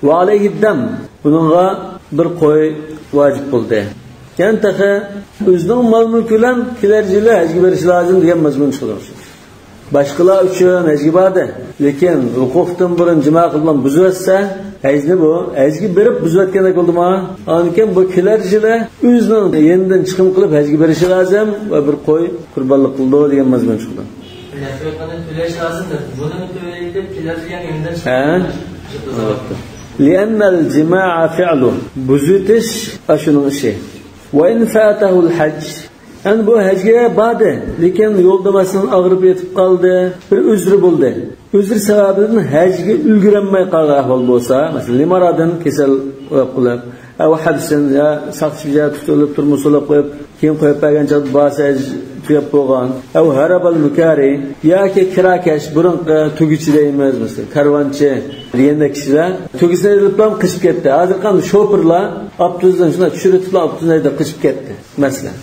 وعليه الدم. بۇنىڭغا بىر قوي ۋاجىپ بولدى. يەنى تېخى ئۆزىنىڭ مال-مۈلكى بىلەن كېلەر يىلى ھەجگە بېرىشى لازىم دېگەن مەزمۇن چىقىدۇ. باشقىلار ئۈچۈن ھەجگە باردى، لېكىن ۋۇقۇفتىن بۇرۇن جىما قىلغان بۇزۇۋەتسە، ھەجنى بۇ، ھەجگە بېرىپ بۇزۇۋەتكەندەك بولدىمۇ؟ ئاندىن كېيىن بۇ كېلەر يىلى ئۆزىنىڭ يېنىدىن چىقىم قىلىپ ھەجگە بېرىشى لازىم ۋە بىر قوي قۇربانلىق قىلىدۇ دېگەن مەزمۇن چىقىدۇ. نەفىقىنى تۆلەش لازىمدۇر. بۇنىمۇ تۆلەيدۇ دەپ كېلەر دېگەن ئۆيدىن ھە؟ چىقىپ كېتىدۇ. لأن الجماع فعله. بۇزۇۋېتىش ئاشۇنىڭ ئىشى. وإن فاته الحج. يەنى بۇ ھەجگە باردى، لېكىن يولدا مەسىلەن ئاغرىپ يېتىپ قالدى، بىر ئۆزرى بولدى. ئۆزرى سەۋەبىدىن ھەجگە ئۈلگۈرەلمەي قالغان ئەھۋال بولسا، مەسىلەن لمرض، كېسەل بولۇپ قېلىپ، أو حبس، يا ساقچى بىر يەردە تۇتۇپ، تۈرمە سولاپ قويۇپ، كېيىن قويۇپ بەرگەن چاغدا بارسا ھەج تۈگەپ بولغان. أو هرب المكاره، ياكى كىراكەش، بۇرۇنقى تۆگىچى دەيمىز، مەسىلەن كارۋانچى دېگەندەك كىشىلەر تۆگىسىنى ئېلىپلا قېچىپ كەتتى. ھازىرقى شوپۇرلار ئاپتوبۇسنى شۇنداق چۈشۈرۈۋېتىپلا ئاپتوبۇسنى ھەيدەپ قېچىپ كەتتى، مەسىلەن.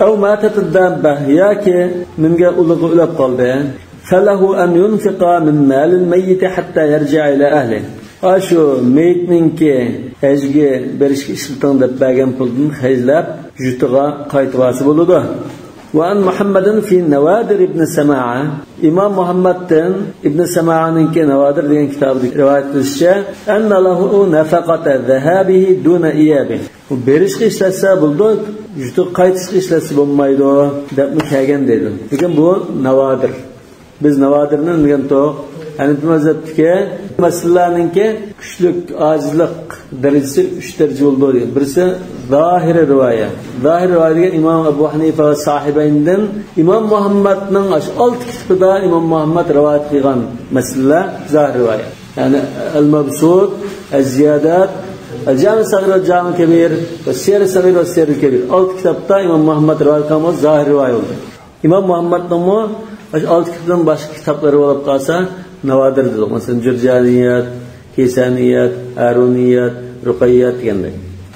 أو ماتت الدابة، ياكى مىنگەن ئۇلىغى ئۆلۈپ قالدى. فله أن ينفق من مال الميت حتى يرجع إلى أهله. ئاشۇ مېيىتنىڭكى ھەجگە بېرىشكە ئىشلىتىڭ دەپ بەرگەن پۇلدىن خەجلەپ يۇرتىغا قايتىۋالسا بولىدۇ. وعن محمد في نوادر ابن سماعة. ئىمام مۇھەممەدتىن ئىبن سەمائەنىڭكى ناۋادىر دېگەن كىتابىدا رىۋايەت قىلىشىچە، أن له نفقة ذهابه دون إيابه. ئۇ بېرىشقا ئىشلەتسە بولىدۇ، يۇرتىغا قايتىشقا ئىشلەتسە بولمايدۇ، دەپمۇ كەلگەن دەيدۇ. لېكىن بۇ ناۋادىر. بىز ناۋادىرنى دېگەنتۇق، ھەنىپىي مەزھەپتىكى مەسىلىلەرنىڭكى كۈچلۈك، ئاجىزلىق دەرىجىسى ئۈچ دەرىجە بولىدۇ دېگەن. بىرسى زاھىرىي رىۋايە. زاھىرىي رىۋايە دېگەن ئىمام ئەبۇ ھەنىفە ۋە ساھىبەيندىن ئىمام مۇھەممەدنىڭ ئاشۇ ئالتە كىتابىدا ئىمام مۇھەممەد رىۋايەت قىلغان مەسىلىلەر زاھىرىي رىۋايە. يەنى ئەل-مەبسۇت، ئەز-زىيادات، ئەل-جامىئۇس-سەغىر ۋە جامىئۇل كەبىر ۋە سىيەر-ئەس-سەغىر ۋە سىيەرۇل كەبىر. ئالتە كىتابتا ئىمام مۇھەممەد رىۋايەت قىلغان بولسا زاھىرىي رىۋايە بولدى. ئىمام مۇھەممەدنىڭمۇ ئاشۇ ئالتە كىتابتىن باشقا كىتابلىرى بولۇپ قالسا، ناۋادىر دېدۇق. مەسىلەن، جۇرجانىيات، كىسانىيات، ھارۇنىيات، رۇقەييات دېگەندەك.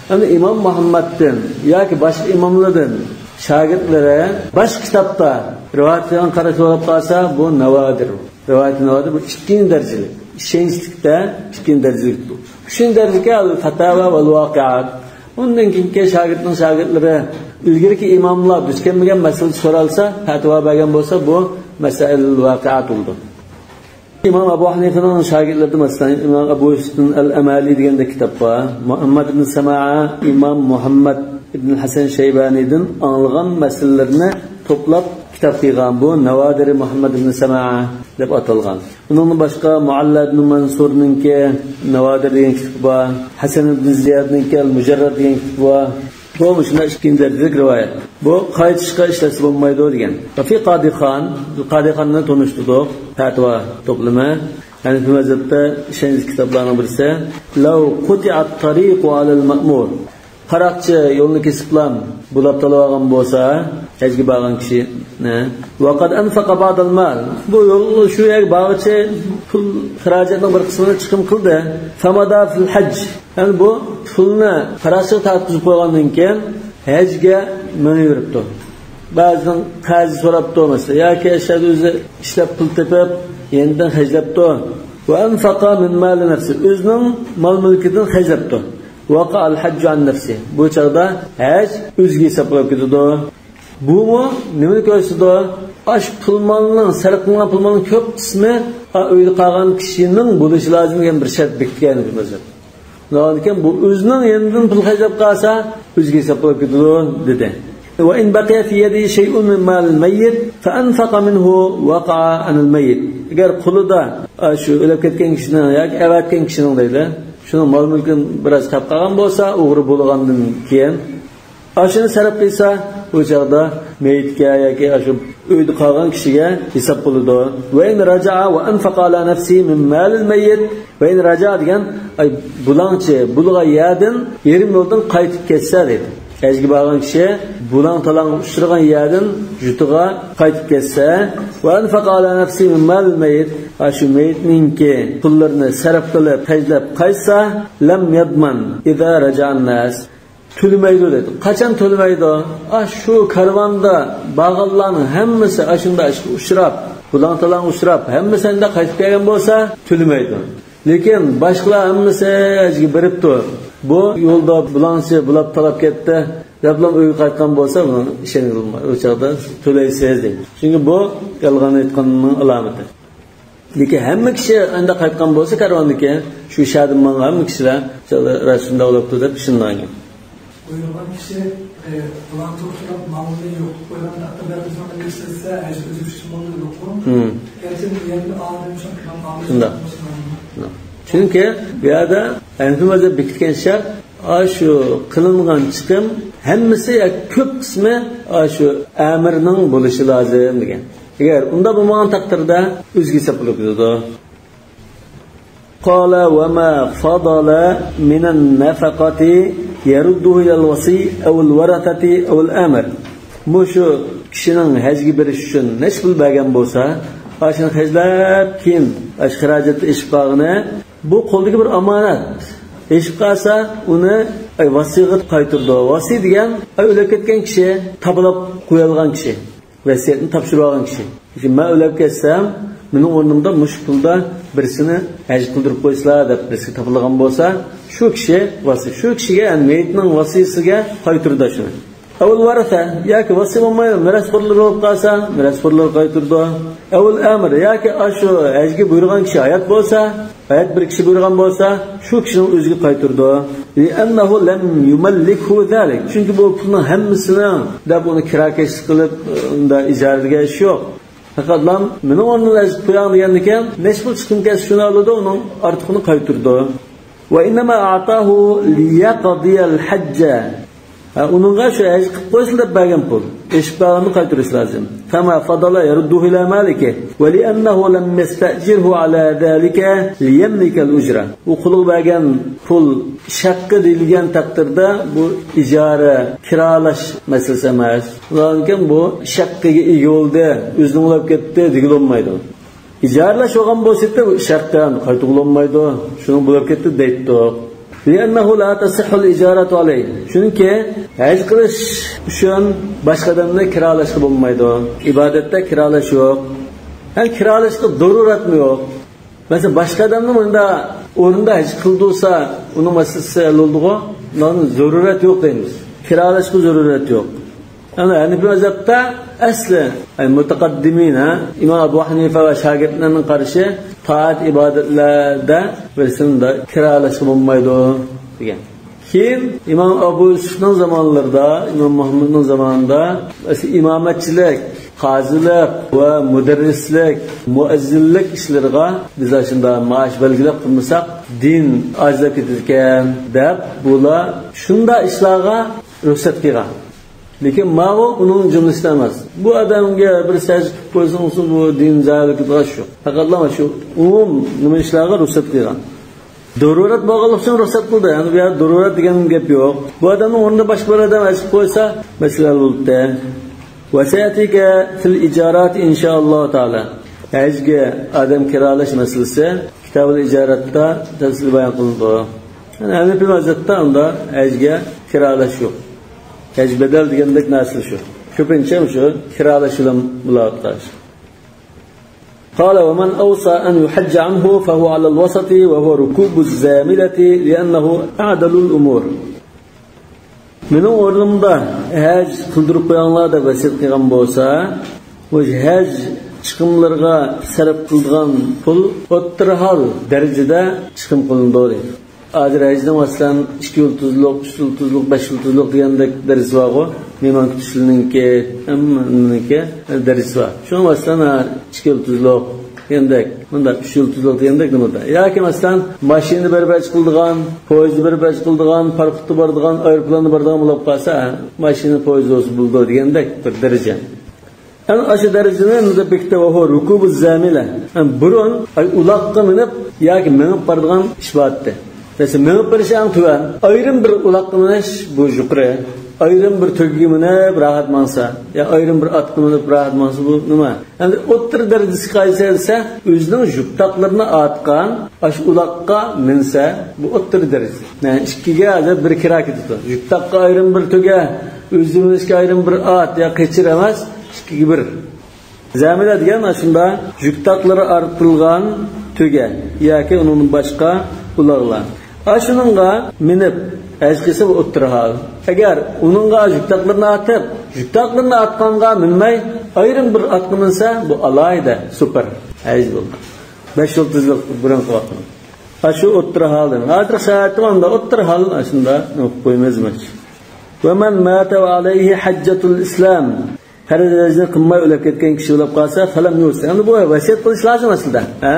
ئەمدى ئىمام مۇھەممەدتىن ياكى باشقا ئىماملاردىن شاگىرتلىرى باشقا كىتابتا رىۋايەت قىلغان قاراشلار بولۇپ قالسا، بۇ ناۋادىر. رىۋايەت ناۋادىر بۇ ئىككىنچى دەرىجىلىك. ئىشەنچلىكتە ئىككىنچى دەرىجىلىك بۇ. ئۈچىنچى دەرىجىلىكى ئەل-فاتاۋا ۋەل-ۋاقىئات. ئۇندىن كېيىنكى شاگىرتنىڭ شاگىرتلىرى ئىلگىرىكى ئىماملار دۇچ كەلمىگەن مەسىلىدە سورالسا، پەتىۋا بەرگەن بولسا، بۇ مەسەئىلۇل ۋاقىئات بولىدۇ. ئىمام ئەبۇ ھەنىفىنىڭ شاگىرتلىرىدىن، مەسىلەن، ئىمام ئەبۇ يۈسۈپتىن ئەل-ئەمالى دېگەندەك كىتاب بار. مۇھەممەد ئىبن سەمائە ئىمام مۇھەممەد ئىبن ھەسەن شەيبانىدىن ئاڭلىغان مەسىلىلەرنى توپلاپ كىتاب قىلغان. بۇ ناۋادىرى مۇھەممەد ئىبن سەمائە دەپ ئاتالغان. ئۇنىڭدىن باشقا مۇئەللا ئىبن مەنسۇرنىڭكى ناۋادىر دېگەن كىتابى بار. ھەسەن ئىبن زىيادنىڭكى ئەل-مۇجەررەد دېگەن كىتابى بار. بۇ مۇشۇنداق ئىككىنچى دەرىجىلىك رىۋايەت. بۇ قايتىشقا ئىشلەتسە بولمايدۇ دېگەن. ۋە فى قادىخان، قادىخاننى تونۇشتۇردۇق، پەتىۋا توپلىمى. ھەنەفىي مەزھەپتە ئىشەنچلىك كىتابلارنىڭ بىرسى، لو قطع الطريق على المأمور. قاراقچى يولنى كېسىپلا بۇلاپ تالىۋالغان بولسا، ھەجگە بارغان كىشىنى، وقد أنفق بعض المال، بۇ يول شۇ يەرگە بارغۇچە پۇل خىراجەتنىڭ بىر قىسمىنى چىقىم قىلدى، فمضى في الحج، يەنى بۇ پۇلنى قاراقچىغا تارتقۇزۇپ قويغاندىن كېيىن ھەجگە مېڭىۋېرىپتۇ. بەزىدىن قەرز سوراپتۇ مەسىلەن، ياكى ئەشەدە ئۆزى ئىشلەپ پۇل تېپىپ يېنىدىن خەجلەپتۇ. وأنفق من مال نفسه، ئۆزىنىڭ مال مۈلكىدىن خەجلەپتۇ. وقع الحج عن نفسه، بۇ چاغدا ھەج ئۆزىگە ھېساب بولۇپ كېتىدۇ. بۇمۇ نېمىنى كۆرسىتىدۇ؟ ئاشۇ پۇل مالنىڭ، سەرپ قىلىنغان پۇل مالنىڭ كۆپ قىسمى ئا، ئۆيدە قالغان كىشىنىڭ بولۇشى لازىم دېگەن بىر شەرت بېكىتكەن بىر مەزھەپ. شۇنىڭدىن كېيىن بۇ ئۆزىنىڭ يېنىدىن پۇل خەجلەپ قالسا، ئۆزىگە ھېساب بولۇپ كېتىدۇ، دېدى. وإن بقي في يده شيء من مال الميت فأنفق منه وقع عن الميت. ئەگەر قولىدا، ئا، شۇ ئۆلۈپ كەتكەن كىشىنىڭ ياكى ئەۋەتكەن كىشىنىڭ دەيلى، شۇنىڭ مال مۈلكىدىن بىراز تاپ قالغان بولسا، ئوغرى بولغاندىن كېيىن، ئاشۇنى سەرپ قىلسا، ئۇ چاغدا مېيىتكە ياكى ئاشۇ ئۆيدە قالغان كىشىگە ھېساب بولىدۇ. وإن رجع وأنفق على نفسه من مال الميت، وإن رجع دېگەن، ئاي، بۇلاڭچى بولغان يەردىن يېرىم يولدىن قايتىپ كەتسە دەيدۇ. ھەجگە بارغان كىشى بۇلاڭ-تالاڭغا ئۇچرىغان يەردىن يۇرتىغا قايتىپ كەتسە، وأنفق على نفسه من مال الميت، ئاشۇ مېيىتنىڭكى پۇللىرىنى سەرپ قىلىپ، خەجلەپ قايتسا، لم يضمن إذا رجع الناس، تۆلىمەيدۇ دېدى. قاچان تۆلىمەيدۇ؟ ئا، شۇ كارۋاندا بارغانلارنىڭ ھەممىسى ئاشۇنداق ئىشقا ئۇچراپ، بۇلاڭ-تالاڭغا ئۇچراپ، ھەممىسى ئەمدى قايتىپ كەلگەن بولسا، تۆلىمەيدۇ. لېكىن باشقىلار ھەممىسى ھەجگە بېرىپتۇ. بۇ يولدا بۇلاڭچى بۇلاپ تالاپ كەتتى دەپلا ئۆيگە قايتقان بولسا، بۇنىڭ ئىشەنگىلى بولمايدۇ. ئۇ چاغدا تۆلەيسىز دەيدۇ. چۈنكى بۇ يالغان ئېيتقاننىڭ ئالامىتى. لېكىن ھەممە كىشى ئانداق قايتقان بولسا كارۋاندىكى، شۇ شەھەردىن ماڭغان ھەممە كىشىلەر راست شۇنداق بولۇپتۇ دەپ ئىشىنىدىغان گەپ. بۇيرۇلغان كىشى، ئە، بۇلار توختىتىپ مالنى يوقىتىپ قويغان تەقدىردە بىزنىڭ ئىشلەتسە، ھەج ئۆزى ئۈچۈن مالنى يوقۇ. ھىم. گەرچە بۇ يەردە ئادەم شۇنداق. شۇنداق. چۈنكى بۇ يەردە ھەنىفىي مەزھەپ بېكىتكەن شەرت، ئاشۇ قىلىنغان چىقىم ھەممىسى ياكى كۆپ قىسمى ئاشۇ ئەمىرنىڭ بولۇشى لازىم دېگەن. ئەگەر ئۇنداق بولمىغان تەقدىردە ئۆزىگە ھېساب بولۇپ كېتىدۇ. قال وما فضل من النفقة يرده إلى الوصي أو الورثة أو الآمر. مۇشۇ كىشىنىڭ ھەجگە بېرىش ئۈچۈن نەچچە پۇل بەرگەن بولسا، ئاشۇنى خەجلەپ، كېيىن ئاشۇ خىراجەتتە ئېشىپ قالغىنى، بۇ قولدىكى بىر ئامانەت. ئېشىپ قالسا، ئۇنى، ئاي، ۋاسىيغا قايتۇرىدۇ. ۋاسىي دېگەن، ئاي، ئۆلۈپ كەتكەن كىشى، تاپىلاپ قويالىغان كىشى. ۋەسىيەتنى تاپشۇرۇۋالغان كىشى. چۈنكى مەن ئۆلۈپ كەتسەم، مېنىڭ ئورنۇمدا مۇشۇ پۇلدا بىرسىنى ھەج قىلدۇرۇپ قويسىلا دەپ بىرسىگە تاپىلىدىغان بولسا، شۇ كىشى ۋاسىي، شۇ كىشىگە، يەنى مېيىتنىڭ ۋاسىيسىگە قايتۇرىدۇ شۇنى. ئەۋل ۋەرەسە، ياكى ۋاسىي بولماي، مىراسخورلىرى بولۇپ قالسا، مىراسخورلىرىغا قايتۇرىدۇ. ئەۋل ئەمىر، ياكى ئاشۇ ھەجگە بۇيرۇغان كىشى ھايات بولسا، ھايات بىر كىشى بۇيرۇغان بولسا، شۇ كىشىنىڭ ئۆزىگە قايتۇرىدۇ. لأنه لم يملكه ذلك. چۈنكى بۇ پۇلنىڭ ھەممىسىنىڭ دەپ ئۇنى كىراكەشلىك قىلىپ، ئۇندا ئىجارە دېگەن ئىش يوق. پەقەتلا مېنىڭ ئورنۇمدا ئېشىپ قوياڭ دېگەندىكىن، نەچچە پۇل چىقىم كەلسە شۇنى ئالىدۇ، ئۇنىڭ ئارتۇقىنى قايتۇرىدۇ. وإنما أعطاه ليقضي الحج. ھە، ئۇنىڭغا شۇ ھەج قىلىپ قويسۇن دەپ بەرگەن پۇل. ئېشىپ قالغاننى قايتۇرۇش لازىم. فما فضل يرده إلى مالكه. ولأنه لم يستأجره على ذلك ليملك الأجرة. ئۇ قۇلىغا بەرگەن پۇل شەققە دېيىلگەن تەقدىردە بۇ ئىجارە، كىرالاش مەسىلىسى ئەمەس. ئۇنىڭدىن كېيىن بۇ شەققىگە ئىگە بولدى، ئۆزىنىڭ بولۇپ كەتتى دېگىلى بولمايدۇ. ئىجارىلەش بولغان بولسا، شەرتەن قايتۇرغىلى بولمايدۇ. شۇنىڭ بولۇپ كەتتى دەيتتۇق. لأنه لا تصح الإجارة عليه. چۈنكى ھەج قىلىش ئۈچۈن باشقا ئادەمنى كىرالاشقا بولمايدۇ. ئىبادەتتە كىرالاش يوق. ھەم كىرالاشقا زۆرۈرەتمۇ يوق. مەسىلەن، باشقا ئادەمنى مۇنداق ئورنىدا ھەج قىلدۇرسا، ئۇنىڭ مەسىلىسى ھەل بولىدىغۇ. ئۇنىڭ زۆرۈرەت يوق دەيمىز. كىرالاشقا زۆرۈرەت يوق. يەنى ھەنىفىي مەزھەپتە ئەسلى، يەنى مۇتەقەددىمىن، ھە، ئىمام ئەبۇ ھەنىفە ۋە شاگىرتلىرىنىڭ قارىشى تائەت ئىبادەتلەردە بىرسىنى كىرالاشقا بولمايدۇ دېگەن. كېيىن ئىمام ئەبۇ يۈسۈفنىڭ زامانلىرىدا، ئىمام مۇھەممەدنىڭ زامانىدا ئەسلى ئىمامەتچىلىك، قازىلىق ۋە مۇدەررىسلىك، مۇئەززىنلىك ئىشلىرىغا بىز ئاشۇنداق مائاش بەلگىلەپ قىلمىساق، دىن ئاجىزلاپ كېتىدىكەن دەپ، بۇلار شۇنداق ئىشلارغا رۇخسەت قىلغان. لېكىن ماۋۇ ئۇنىڭ جۈملىسىدە ئەمەس. بۇ ئادەمگە بىر سەجدە قىلىپ قويسىڭىز، بۇ دىن زايەللىك قىلىدىغان ئىش يوق. پەقەتلا شۇ ئومۇم نېمە ئىشلارغا رۇخسەت قىلغان. دۇرۇرەت بولغانلىقى ئۈچۈن رۇخسەت قىلدى. يەنى بۇ يەردە دۇرۇرەت دېگەن گەپ يوق. بۇ ئادەمنىڭ ئورنىدا باشقا بىر ئادەم ھەج قىلىپ قويسا، مەسىلە ھەل بولۇپتۇ. وسيأتيك في الإجارات إن شاء الله تعالى. ھەجگە ئادەم كىرالىش مەسىلىسى كىتابۇل ئىجاراتتا تەپسىلىي بايان قىلىنىدۇ. يەنى ھەنەفىي مەزھەپتە ئۇندا ھەجگە كىرالىش يوق. ھەج بەدەل دېگەندەك نەرسە شۇ. كۆپىنچە شۇ كىرالىش بىلەن بولۇۋاتقان. قال ومن أوصى أن يحج عنه فهو على الوسط وهو ركوب الزاملة لأنه أعدل الأمور. مېنىڭ ئورنۇمدا ھەج قىلدۇرۇپ قويۇڭلار دەپ ۋەسىيەت قىلغان بولسا، بۇ ھەج چىقىملىرىغا سەرپ قىلىدىغان پۇل ئوتتۇرا ھال دەرىجىدە چىقىم قىلىنىدۇ دەيدۇ. ھازىر ھەجنىڭ، مەسىلەن، ئىككى يۇلتۇزلۇق، ئۈچ يۇلتۇزلۇق، بەش يۇلتۇزلۇق دېگەندەك دەرىجىسى بارغۇ. مېھمان كۈتۈشلىرىنىڭكى، ھەممىنىڭكى دەرىجىسى بار. شۇڭا، مەسىلەن، ھە، ئىككى يۇلتۇزلۇق دېگەندەك، مۇنداق ئۈچ يۇلتۇزلۇق دېگەندەك نېمىدە. ياكى، مەسىلەن، ماشىنا بىر بەش قىلىدىغان، پويىزدا بىر بەش قىلىدىغان، پاراخوتتا بارىدىغان، ئايروپىلاندا بارىدىغان بولۇپ قالسا، ھە، ماشىنا، پويىز بولسا بولىدۇ دېگەندەك بىر دەرىجە. ئەنە ئاشۇ دەرىجىنى مۇنداق بېكىتتى، وهو ركوب الزاملة. يەنى بۇرۇن، ئاي، ئۇلاققا مىنىپ ياكى مېڭىپ بارىدىغان ئىش بار ئىدى. مەسىلەن، مېڭىپ بېرىش ئەڭ تۆۋەن. ئايرىم بىر ئۇلاققا مىنىش، بۇ يۇقىرى. ئايرىم بىر تۆگىگە مىنىپ راھەت ماڭسا، يا ئايرىم بىر ئاتقا مىنىپ راھەت ماڭسا، بۇ نېمە؟ ئەمدى ئوتتۇرا دەرىجىسى قايسى دېسە، ئۆزىنىڭ يۈك تاقلىرىنى ئارتقان ئاشۇ ئۇلاققا مىنسە، بۇ ئوتتۇرا دەرىجە. يەنى ئىككىگە ھازىر بىر كىرا كېتىدۇ. يۈك تاققا ئايرىم بىر تۆگە، ئۆزى مىنىشكە ئايرىم بىر ئات يا قېچىر ئەمەس، ئىككىگە بىر. زامىلە دېگەن ئاشۇنداق يۈك تاقلىرى ئارتىلغان تۆگە ياكى ئۇنىڭدىن باشقا ئۇلاغلار. ئاشۇنىڭغا مىنىپ ھەج قىلسا، بۇ ئوتتۇرا ھال. ئەگەر ئۇنىڭغا يۈك تاقلىرىنى ئارتىپ، يۈك تاقلىرىنى ئارتقانغا مىنمەي، ئايرىم بىر ئاتقا مىنسە، بۇ ئالاھىدە سۇپەر ھەج بولىدۇ. بەش يۇلتۇزلۇق بۇرۇنقى ۋاقىتنىڭ. ئاشۇ ئوتتۇرا ھال دېمەك. ھازىرقى شارائىتتا ئۇنداق ئوتتۇرا ھال، ئاشۇنداق قويىمىز دېمەكچى. ومن مات وعليه حجة الإسلام. پەرز ھەجنى قىلماي ئۆلۈپ كەتكەن كىشى بولۇپ قالسا، فلم يوص. ئەمدى بۇ ۋەسىيەت قىلىش لازىم ئەسلىدە. ھە؟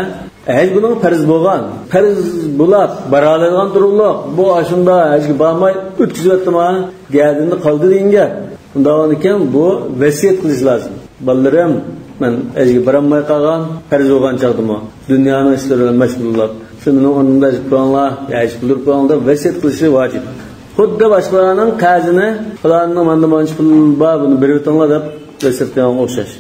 ھەج بۇنىڭ پەرز بولغان. پەرز بولاپ، بارالايدىغان تۇرۇقلۇق. بۇ ئاشۇنداق ھەجگە بارماي ئۆتكۈزۈۋەتتىما؟ گەدىنىدە قالدى دېگەن گەپ. ئۇنداق بولغاندىكىن بۇ ۋەسىيەت قىلىش لازىم. بالىلىرىم، مەن ھەجگە بارالماي قالغان، پەرز بولغان چاغدىمۇ دۇنيانىڭ ئىشلىرى بىلەن مەشغۇل بولۇپ، سىز مېنىڭ ئورنۇمدا ھەج قىلىپ قويۇڭلار، يا ھەج قىلدۇرۇپ قويۇڭلار دەپ ۋەسىيەت قىلىشى ۋاجىپ. خۇددى باشقىلارنىڭ قەرزىنى، پالاننىڭ ماندا مانچە پۇل بار، بۇنى بېرىۋېتىڭلار دەپ ۋەسىيەت قىلغانغا ئوخشاش.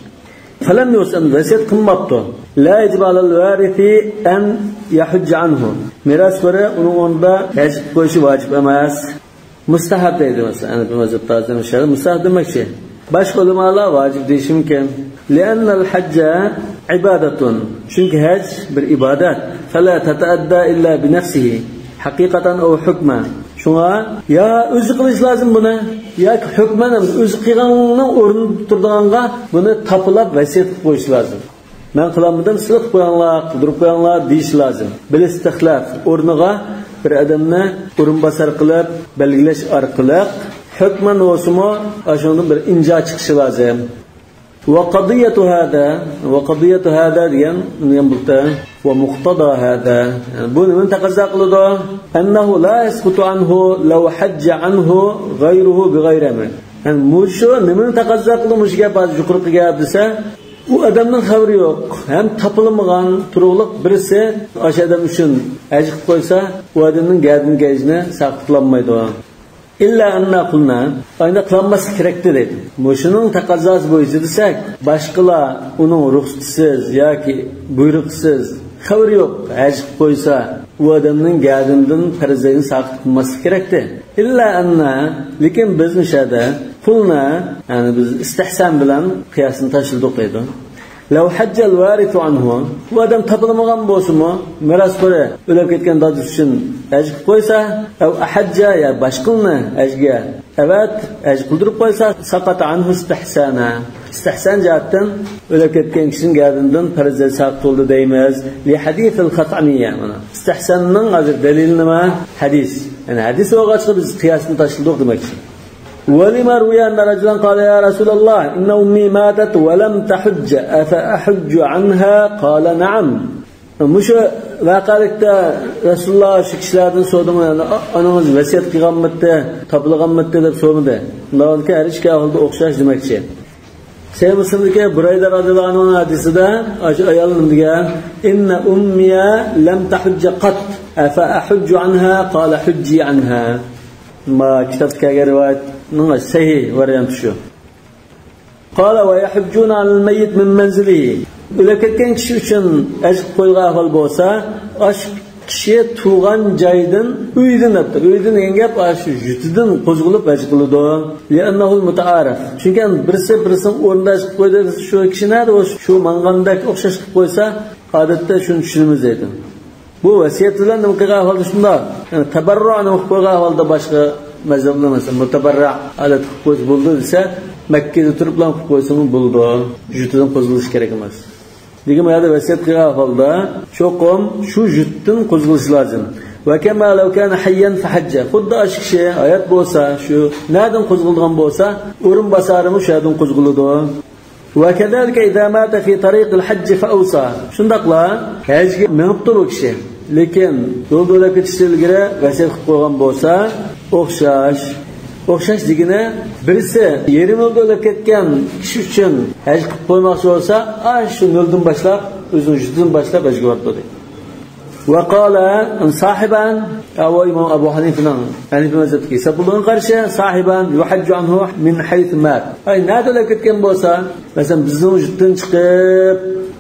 فلم يوص، ۋەسىيەت قىلماپتۇ. لا يجب على الوارث أن يحج عنه. مىراسخورى ئۇنىڭ ئورنىدا ھەج قىلىپ قويۇشى ۋاجىپ ئەمەس. مۇستەھەب دەيدۇ، مەسىلەن، ھەنەفىي مەزھەپتە ھازىر مۇشۇ يەردە مۇستەھەب دېمەكچى. باشقا ئۆلىمالار ۋاجىپ دېيىشى مۇمكىن. لأن الحج عبادة. چۈنكى ھەج بىر ئىبادەت. فلا تتأدى إلا بنفسه. حقيقة أو حكما. شۇڭا يا ئۆزى قىلىش لازىم بۇنى، ياكى ھۆكمەن ھەم ئۆزى قىلغاننىڭ ئورنىدا تۇرىدىغانغا بۇنى تاپىلاپ ۋەسىيەت قىلىپ قويۇش لازىم. مەن قىلالمىدىم، سىلەر قىلىپ قويۇڭلار، قىلدۇرۇپ قويۇڭلار دېيىش لازىم. بالاستخلاف، ئورنىغا بىر ئادەمنى ئورۇنباسار قىلىپ بەلگىلەش ئارقىلىق ھۆكمەن بولسىمۇ ئاشۇنىڭدىن بىر ئىنجا چىقىشى لازىم. وقضية هذا، وقضية هذا دېگەن، دېگەن بولۇپتۇ. ومقتضى هذا. يەنى بۇ نېمىنى تەقەززا قىلىدۇ؟ أنه لا يسقط عنه لو حج عنه غيره بغير أمر. يەنى مۇشۇ نېمىنى تەقەززا قىلىدۇ، مۇشۇ گەپ ھازىر يۇقىرىقى گەپ دېسە، ئۇ ئادەمنىڭ خەۋىرى يوق ھەم تاپىلمىغان تۇرۇقلۇق بىرسى ئاشۇ ئادەم ئۈچۈن ھەج قىلىپ قويسا، ئۇ ئادەمنىڭ گەدىنىدىكى ھەجنى ساقىت قىلالمايدۇ. إلا أن قلنا، ئاينى قىلالماسلىق كېرەكتى دەيدۇ. مۇشۇنىڭ تەقەززاسى بويىچە دېسەك، باشقىلار ئۇنىڭ رۇخسىتىسىز ياكى بۇيرۇقىسىز، خەۋىرى يوق، ھەج قىلىپ قويسا، ئۇ ئادەمنىڭ گەدىنىدىن پەرز ھەجنى ساقىت قىلماسلىق كېرەكتى. إلا أن، لېكىن بىز مۇشۇ يەردە قلنا، يەنى بىز ئىستىھسان بىلەن قىياسنى تاشلىدۇق دەيدۇ. لو حج الوارث عنه، بۇ ئادەم تاپىلمىغان بولسىمۇ، مىراسخورى ئۆلۈپ كەتكەن دادىسى ئۈچۈن ھەج قىلىپ قويسا، أو أحج، يا باشقىلارنى ھەجگە ئەۋەت، ھەج قىلدۇرۇپ قويسا، سقط عنه استحسانا. ئىستىھسان جەھەتتىن ئۆلۈپ كەتكەن كىشىنىڭ گەدىنىدىن پەرز ھەج ساقىت بولدى دەيمىز. لحديث الخثعمية، مانا. ئىستىھساننىڭ ھازىر دەلىلى نېمە؟ ھەدىس. يەنى ھەدىس بولغاچقا بىز قىياسنى تاشلىدۇق دېمەكچى. ولما روي أن رجلا قال يا رسول الله إن أمي ماتت ولم تحج أفأحج عنها؟ قال نعم. مۇشۇ ۋەقەلىكتە رەسۇلۇللا شۇ كىشىلەردىن سورىدىمۇ، يەنى، ئا-، ئانىڭىز ۋەسىيەت قىلغانمىدى، تاپىلىغانمىدى دەپ سورىمىدى. ئۇنداق بولغاندا ھەر ئىككى ئەھۋالدا ئوخشاش دېمەكچى. سەھىھ مۇسلىمدىكى بۇرەيدە رەزىياللاھۇ ئەنھۇنىڭ ھەدىسىدە ئاشۇ ئايال نېمە دېگەن؟ إن أمي لم تحج قط، أفأحج عنها؟ قال حجي عنها. ما كىتابتا كەلگەن رىۋايەتنىڭ سەھىھ ۋارىيانتى شۇ. قال ويحجون عن الميت من منزله. ئۆلۈپ كەتكەن كىشى ئۈچۈن ھەج قىلىپ قويغان ئەھۋال بولسا، ئاشۇ كىشى تۇغان جايدىن، ئۆيدىن دەپتۇ. ئۆيدىن دېگەن گەپ ئاشۇ يۇرتىدىن قوزغىلىپ ھەج قىلىدۇ. لأنه المتعارف. چۈنكى بىرسى بىرسىنىڭ ئورنىدا ھەج قىلىپ قويدى، شۇ كىشى نەدە، شۇ ماڭغاندەك ئوخشاش قىلىپ قويسا، ئادەتتە شۇنى چۈشىنىمىز دەيدۇ. بۇ ۋەسىيەت بىلەن نېمە قىلغان ئەھۋالدا شۇنداق؟ يەنى تەبەررۇئ نېمە قىلىپ قويغان ئەھۋالدا باشقا مەزھەپلەر مەسىلەن مۇتەبەررىئ ھالەتتە قىلىپ قويسا بولىدۇ دېسە، مەككىدە تۇرۇپلا قىلىپ قويسىمۇ بولىدۇ. يۇرتىدىن قوزغىلىش كېرەك ئەمەس. لېكىن بۇ يەردە ۋەسىيەت قىلغان ئەھۋالدا چوقۇم شۇ يۇرتتىن قوزغىلىش لازىم. وكما لو كان حيا فحج. خۇددى ئاشۇ كىشى ھايات بولسا، شۇ نەدىن قوزغىلىدىغان بولسا، ئورۇنباسارىمۇ شۇ يەردىن قوزغىلىدۇ. وكذلك إذا مات في طريق الحج فأوصى. شۇنداقلا ھەجگە مېڭىپتۇ بۇ كىشى. لېكىن يولدا ئۆلۈپ كېتىشتىن ئىلگىرى ۋەسىيەت قىلىپ قويغان بولسا، ئوخشاش. ئوخشاش دېگىنى، بىرسى يېرىم يولدا ئۆلۈپ كەتكەن كىشى ئۈچۈن ھەج قىلىپ قويماقچى بولسا، ئاشۇ نۆلدىن باشلاپ، ئۆزىنىڭ يۇرتىدىن باشلاپ ھەجگە بارىدۇ دەيدۇ. وقال صاحبان، ئەۋۇ ئىمام ئەبۇ ھەنىفىنىڭ، ھەنىفىي مەزھەپتىكى ھېساب بولغان قارىشى، صاحبان يحج عنه من حيث مات. ئاي، نەدە ئۆلۈپ كەتكەن بولسا، مەسىلەن، بىزنىڭ يۇرتتىن چىقىپ،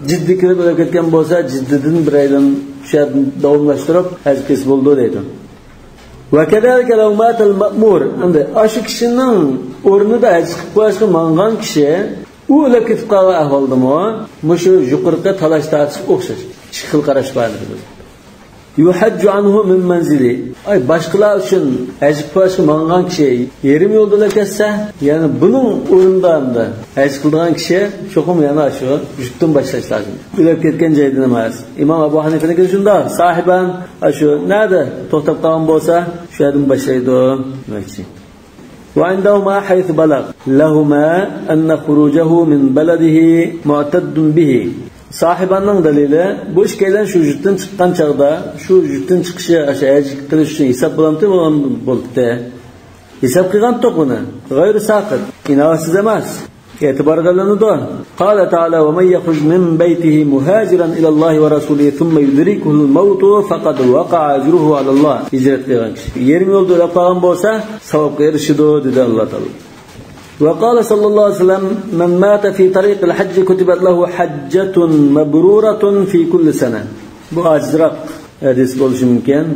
جىددە كىرىپ ئۆلۈپ كەتكەن بولسا، جىددىدىن بىرەيلەن شۇ يەردىن داۋاملاشتۇرۇپ ھەج قىلسا بولىدۇ دەيدۇ. وكذلك لو مات المأمور. ئەمدى ئاشۇ كىشىنىڭ ئورنىدا ھەج قىلىپ قويۇشقا ماڭغان كىشى، ئۇ ئۆلۈپ كېتىپ قالغان ئەھۋالدىمۇ مۇشۇ يۇقىرىقى تالاش-تارتىش ئوخشاش. ئىككى خىل قاراش بار. يحج عنه من منزله. ئاي، باشقىلار ئۈچۈن ھەج قىلىپ قويۇشقا ماڭغان كىشى يېرىم يولدا ئۆلۈپ كەتسە، يەنى بۇنىڭ ئورنىدا ئەمدى ھەج قىلىدىغان كىشى چوقۇم يەنە شۇ يۇرتتىن باشلاش لازىم. ئۆلۈپ كەتكەن جايدىن ئەمەس. ئىمام ئەبۇ ھەنىفىنىڭكى شۇنداق، ساھىبان، ئاشۇ نەدە توختاپ قالغان بولسا، شۇ يەردىن باشلايدۇ دېمەكچى. وعندهما حيث بلغ لهما أن خروجه من بلده معتد به. ساھىباننىڭ دەلىلى، بۇ ئىككىيلەن شۇ يۇرتتىن چىققان چاغدا، شۇ يۇرتتىن چىقىشى ئاشۇ ھەج قىلىش ئۈچۈن ھېساب بولامتى؟ بولامتى؟ ھېساب قىلغانتۇق بۇنى. غير ساقط، ئىناۋەتسىز ئەمەس. ئېتىبارغا ئېلىنىدۇ. قال تعالى: ومن يخرج من بيته مهاجرا إلى الله ورسوله ثم يدركه الموت فقد وقع أجره على الله. ھىجرەت قىلغان كىشى يېرىم يولدا ئۆلۈپ قالغان بولسا، ساۋابقا ئېرىشىدۇ، دېدى ئاللا تائالا. وقال صلى الله عليه وسلم: من مات في طريق الحج كتبت له حجة مبرورة في كل سنة. بۇ ئاجىزراق ھەدىس بولۇشى مۇمكىن.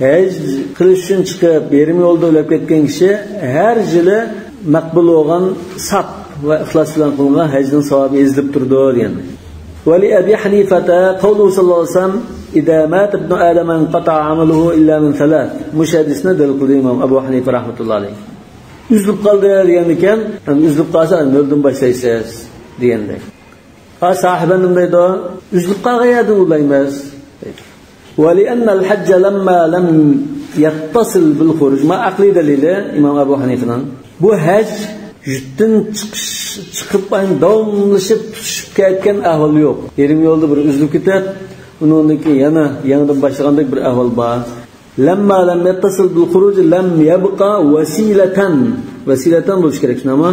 ھەج قىلىش ئۈچۈن چىقىپ، يېرىم يولدا ئۆلۈپ كەتكەن كىشى ھەر يىلى مەقبۇل بولغان ساپ ۋە ئىخلاس بىلەن قىلىنغان ھەجنىڭ ساۋابى يېزىلىپ تۇرىدۇ دېگەن. ولأبي حنيفة قوله صلى الله عليه وسلم: إذا مات ابن آدم انقطع عمله إلا من ثلاث. مۇشۇ ھەدىسنى دەلىل قىلدى ئىمام ئەبۇ ھەنىفە رەھمەتۇللا ئەلەيھ. ئۈزۈلۈپ قالدى دېگەندىكىن، يەنى ئۈزۈلۈپ قالسا، نۆلدىن باشلايسىز دېگەندەك. ھا، ساھىبەن نېمە دەيدۇ؟ ئۈزۈلۈپ قالغان يەردىن ئۇلايمىز دەيدۇ. ولأن الحج لما لم يتصل بالخروج. ما ئەقلىي دەلىلى ئىمام ئەبۇ ھەنىفىنىڭ. بۇ ھەج يۇرتتىن چىقىش، چىقىپ، داۋاملىشىپ، تۇتۇشۇپ كەتكەن ئەھۋال يوق. يېرىم يولدا بىر ئۈزۈلۈپ كېتىپ، ئۇنىڭدىن كېيىن يەنە يېڭىدىن باشلىغاندەك بىر ئەھۋال بار. لما لم يتصل بالخروج لم يبق وسيلة. ۋەسىلەتەن بولۇشى كېرەك، شۇنداقمۇ؟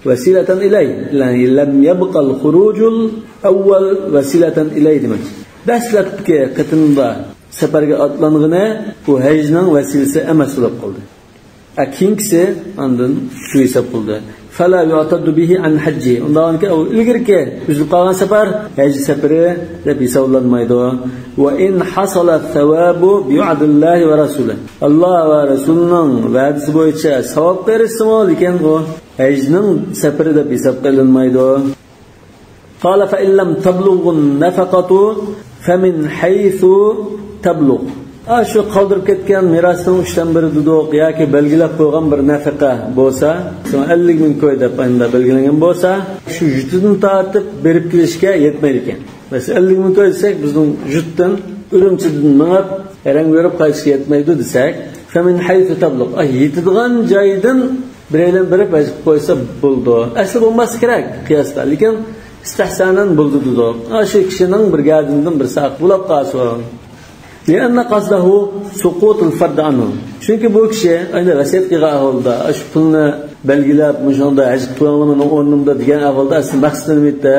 ۋەسىلەتەن ئىلەي. يەنى لم يبق الخروج الأول وسيلة إليه دېمەك. دەسلەپكى قېتىمدا سەپەرگە ئاتلانغىنى بۇ ھەجنىڭ ۋەسىلىسى ئەمەس بولۇپ قالدى. ئە، كېيىنكىسى ئاندىن شۇ ھېساب قىلدى. فلا يعتد به عن حجه. ئۇنداقكەن، ئۇ ئىلگىرىكى ئۈزۈلۈپ قالغان سەپەر ھەج سەپىرى دەپ ھېسابلانمايدۇ. وإن حصل الثواب بوعد الله ورسوله. ئاللا ۋە رەسۇلىنىڭ ۋەدىسى بويىچە ساۋابقا ئېرىشسىمۇ، لېكىن ئۇ ھەجنىڭ سەپىرى دەپ ھېسابقا ئېلىنمايدۇ. قال فإن لم تبلغ النفقة فمن حيث تبلغ. ئا، شۇ قالدۇرۇپ كەتكەن مىراسنىڭ ئۈچتىن بىرى دېدۇق ياكى بەلگىلەپ قويغان بىر نەپىقە بولسا، شۇڭا ئەللىك مىڭ كوي دەپ ئاينىدا بەلگىلەنگەن بولسا، شۇ يۇرتىدىن تارتىپ بېرىپ كېلىشكە يەتمەيدىكەن. مەسىلەن، ئەللىك مىڭ كوي دېسەك، بىزنىڭ يۇرتتىن ئۈرۈمچىدىن مېڭىپ، رەڭ بېرىپ قايتىشقا يەتمەيدۇ دېسەك، فمن حيث تبلغ. ئا، يېتىدىغان جايدىن بىرەيلەن بېرىپ ھەج قىلىپ قويسا بولىدۇ. ئەسلى بولماسلىقى كېرەك قىياستا. لېكىن ئىستىھسانەن بولدى دېدۇق. ئاشۇ كىشىنىڭ بىر گەدىنىدىن بىرسى ھەق بولاپ قالسۇن. لأن قصده سقوط الفرض عنه. چۈنكى بۇ كىشى ئەنە ۋەسىيەت قىلغان ئەھۋالدا، ئاشۇ پۇلنى بەلگىلەپ، مۇشۇنىڭدا ھەج قىلىڭلار مېنىڭ ئورنۇمدا دېگەن ئەھۋالدا ئەسلى مەقسىتى نېمە ئىدى؟